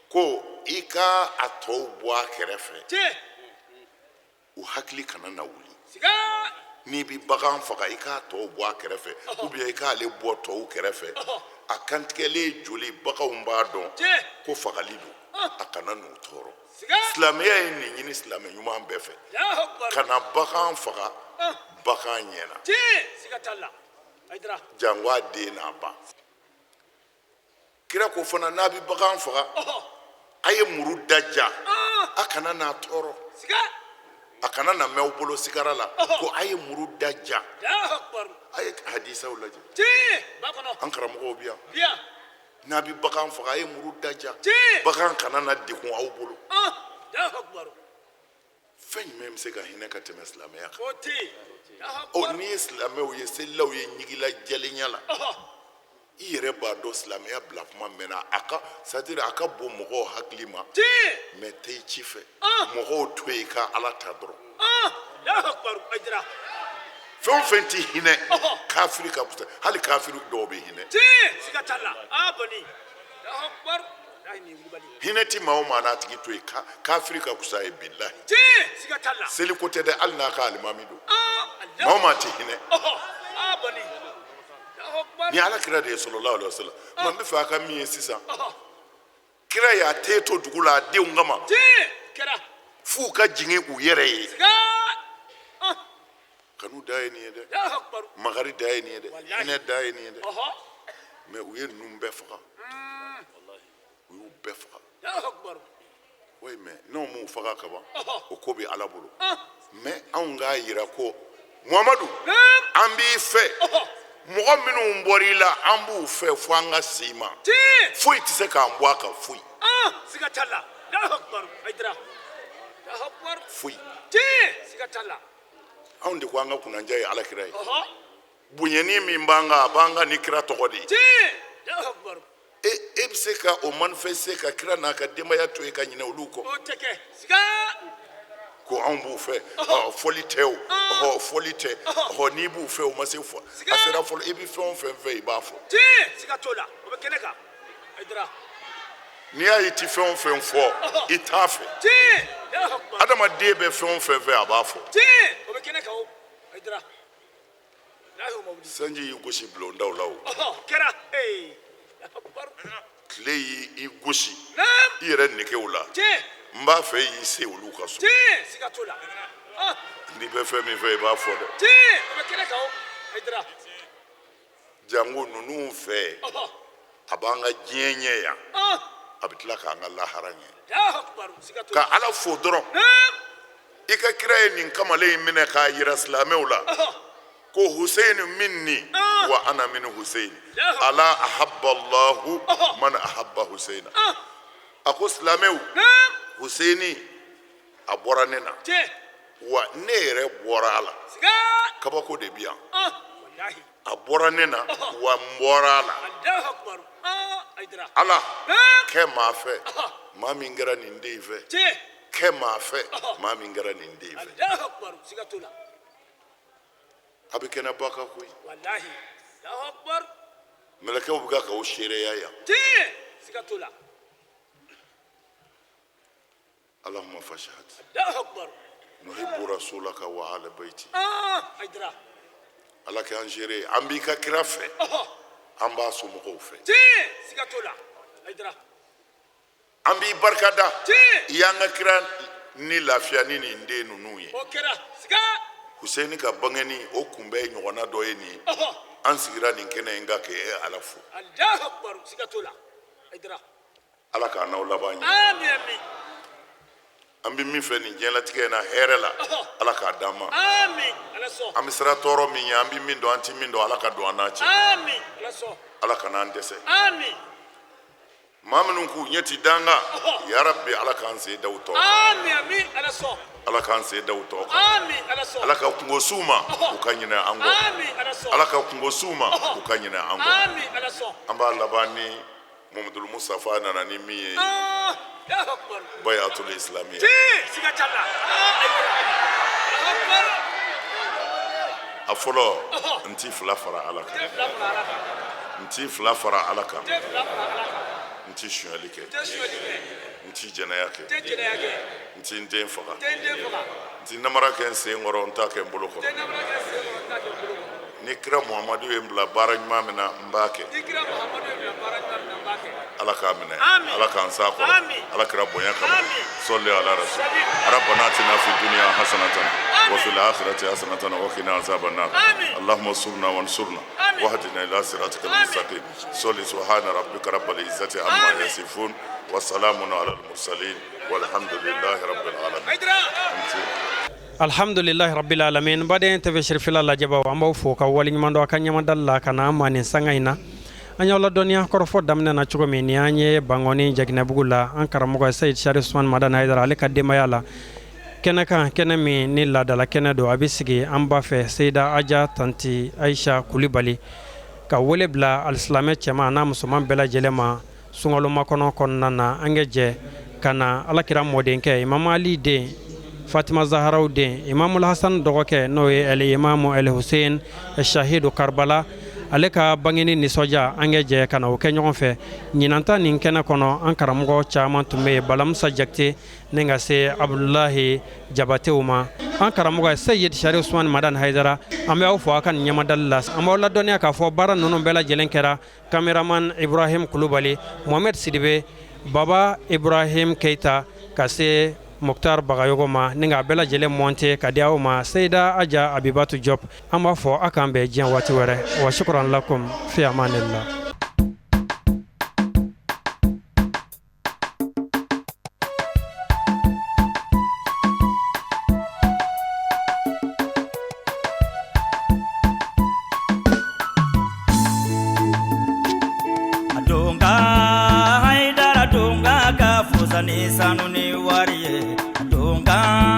ko i ka a tɔw bɔ a kɛrɛfɛ, u hakili kana na wuli. N'i bɛ bagan faga, i k'a tɔw bɔ a kɛrɛfɛ, ou bien i k'ale bɔ tɔw kɛrɛfɛ. A kantigɛlen joli, baganw b'a dɔn ko fagali don, a kana n'u tɔɔrɔ. Silamɛya ye nin ɲini silamɛ ɲuman bɛɛ fɛ, kana bagan faga bagan ɲɛna, janko a den n'a ba. Kira ko fana, n'a bɛ bagan faga, a ye muru da ja, a kana n'a tɔɔrɔ, a kana na mɛn aw bolo sigara la, ko a ye muru da ja. A ye hadisaw lajɛ, an karamɔgɔw bɛ yan. N'a bɛ bagan faga, a ye muru daja, bagan kana na degun aw bolo. Fɛn jumɛn bɛ se ka hinɛ ka tɛmɛ silamɛya kan? Ɔ, n'i ye silamɛw ye, selilaw ye ɲigila jɛlenya la, i yɛrɛ b'a dɔn silamɛya bila kuma mɛnna. A ka, c'est à dire, a ka bon mɔgɔw hakili ma, mais tɛ i ci fɛ. Mɔgɔw to yen ka Ala ta dɔrɔn. Fɛn o fɛn tɛ hinɛ, kafiri ka fisa. Hali kafiri dɔw bɛ hinɛ. Hinɛ ti maa o maa n'a tigi to yen, kafiri ka fisa ye, bilahi. Seliko tɛ dɛ, hali n'a ka alimami don, maa o maa tɛ hinɛ. Ni Ala kira de ye, sallallahu alaihi wasallam. Maa n bɛ fɛ a ka min ye sisan, kira y'a te to dugu la a denw kama f'u ka jigin u yɛrɛ ye. Kanu da ye nin ye dɛ, makari da ye nin ye dɛ, hinɛ da ye nin ye dɛ. Mais u ye ninnu bɛɛ faga, u y'u bɛɛ faga. Oui, mais n'anw m'u faga ka ban, o ko bɛ Ala bolo. Mais anw k'a yira ko Muhamadu, an b'i fɛ. Mɔgɔ minnu bɔra i la, an b'u fɛ fo an ka s'i ma. Foyi tɛ se k'an bɔ a kan, foyi foyi. Anw de ko an ka kunnandiya ye Ala kira ye. Bonyani min b'an kan, a b'an kan ni kira tɔgɔ de ye. E bɛ se ka o manifester ka kira n'a ka denbaya to yen ka ɲinɛ olu kɔ ko anw b'u fɛ? Fɔli tɛ o, ɔhɔ, fɔli tɛ. Ɔhɔ, n'i b'u fɛ, o ma se fɔ, a sera fɔlɔ. I bɛ fɛn o fɛn fɛ, i b'a fɔ. N'i y'a ye i ti fɛn o fɛn fɔ, i t'a fɛ. Adamaden bɛ fɛn o fɛn fɛ, a b'a fɔ. Sanji y'i gosi bulondaw la o, tile y'i gosi i yɛrɛ negew la, n b'a fɛ y'i se olu ka so. N'i bɛ fɛn min fɛ, i b'a fɔ dɛ. Jango ninnu fɛ, a b'an ka diɲɛ ɲɛ yan, a bɛ tila k'an ka lahara ɲɛ. Ka Ala fo dɔrɔn, i ka kira ye nin kamalen in minɛ k'a yira silamɛw la ko Hussein minni wa ana min Hussein, ala ahabba Allahu man ahabba Hussein. A ko silamɛw, Hussein a bɔra ne na, wa ne yɛrɛ bɔra a la. Kabako de bi yan. A bɔra ne na, wa n bɔra a la. Ala kɛ maa fɛ, maa min kɛra nin den fɛ. Kɛ maa fɛ, maa min kɛra nin den fɛ. A bɛ kɛnɛba kan koyi. Mɛlɛkɛw bɛ ka k'aw seereya yan. Allahumma fashhad nuhibbu rasulaka wa ala baiti. Ala k'an seere, an b'i ka kira fɛ, an b'a somɔgɔw fɛ. An b'i barika da, i y'an ka kira ni lafiya ni nin den ninnu ye. Hussein ka bangeni o kunbɛn ɲɔgɔnna dɔ ye nin ye. An sigira nin kɛnɛ in kan k'e Ala fo. Ala k'an n'aw laban ɲɛ. An bɛ min fɛ nin diɲɛlatigɛ in na hɛrɛ la, Ala k'a d'an ma. An bɛ siran tɔɔrɔ min ɲɛ, an bɛ min dɔn, an tɛ min dɔn, Ala ka don an n'a cɛ. Ala kana an dɛsɛ. Maa minnu k'u ɲɛ ti dan kan, yarabi, Ala k'an sen da u tɔ kan. Ala k'an sen da u tɔ kan. Ala ka kungo s'u ma, u ka ɲinɛ an kɔ. Ala ka kungo s'u ma, u ka ɲinɛ an kɔ. An b'a laban ni Muhamadul Mustafa nana ni min ye, bayatul islamiya. A fɔlɔ, n ti fila fara Ala kan, n ti fila fara Ala kan, n ti sonyali kɛ, n ti jɛnɛya kɛ, n ti n den faga, n ti namara kɛ n sen kɔrɔ, n t'a kɛ n bolo kɔrɔ. Ni kira Muhamadu ye n bila baara ɲuman min na, n b'a kɛ. Ala k'a minɛ, Ala k'an s'a kɔrɔ, Ala kira bonya kama. Sɔli ala rasul. Rabbana atina fi dunya hasanatan wa fil akhirati hasanatan wa qina azaban nar. Allahumma surna wansurna wahdina ila siratikal mustaqim. Sɔli subhana rabbika rabbil izzati amma yasifun wa salamun ala al mursalin walhamdulillahi rabbil alamin. Alhamdulilahi rabbil alamin. Baden TV Sherifila lajɛbaw, an b'aw fo ka waleɲuman dɔn a ka ɲɛmadali la ka na an ma nin sanga in na. An y'aw ladɔnniya kɔrɔfɔ daminɛ na cogo min, ni an ye Bankɔni Jaginɛbugu la, an karamɔgɔ Seyid Sharif Usman Madani Hayidara, ale ka denbaya la kɛnɛ kan, kɛnɛ min ni laadala kɛnɛ don, a bɛ sigi an ba fɛ Seyida Aja Tanti Ayisa Kulibali ka wele bila alisilamɛ cɛman n'a musoman bɛɛ lajɛlen ma sunkalo makɔnɔ kɔnɔna na. An kɛ jɛ ka na Alakira mɔdenkɛ Imamu Ali den, Fatima Zaharaw den, Imamul Hasan dɔgɔkɛ, n'o ye El Imamu El Hussein Shahidu Karbala, ale ka bangeni nisɔndiya, an kɛ jɛ ka na o kɛ ɲɔgɔn fɛ. Ɲinanta nin kɛnɛ kɔnɔ, an karamɔgɔ caman tun bɛ yen, Balamusa Jakite ni ka se Abudulayi Jabatew ma, an karamɔgɔ Seyid Sharif Usman Madani Hayidara. An bɛ aw fɔ aw ka nin ɲɛmadali la. An b'aw ladɔnniya k'a fɔ baara ninnu bɛɛ lajɛlen kɛra cameraman Ibrahim Kulubali, Mohamed Sidibe, Baba Ibrahim Keita, ka se Mokhtar Bagayogo ma, ni k'a bɛɛ lajɛlen monter ka di aw ma, Seyida Aja Abibatu Diop. An b'a fɔ aw k'an bɛn diɲɛ waati wɛrɛ. Wa shukran lakum, fi amanillah. Donga Haidara, donga ka fusa ni sanu ni wari ye, donga.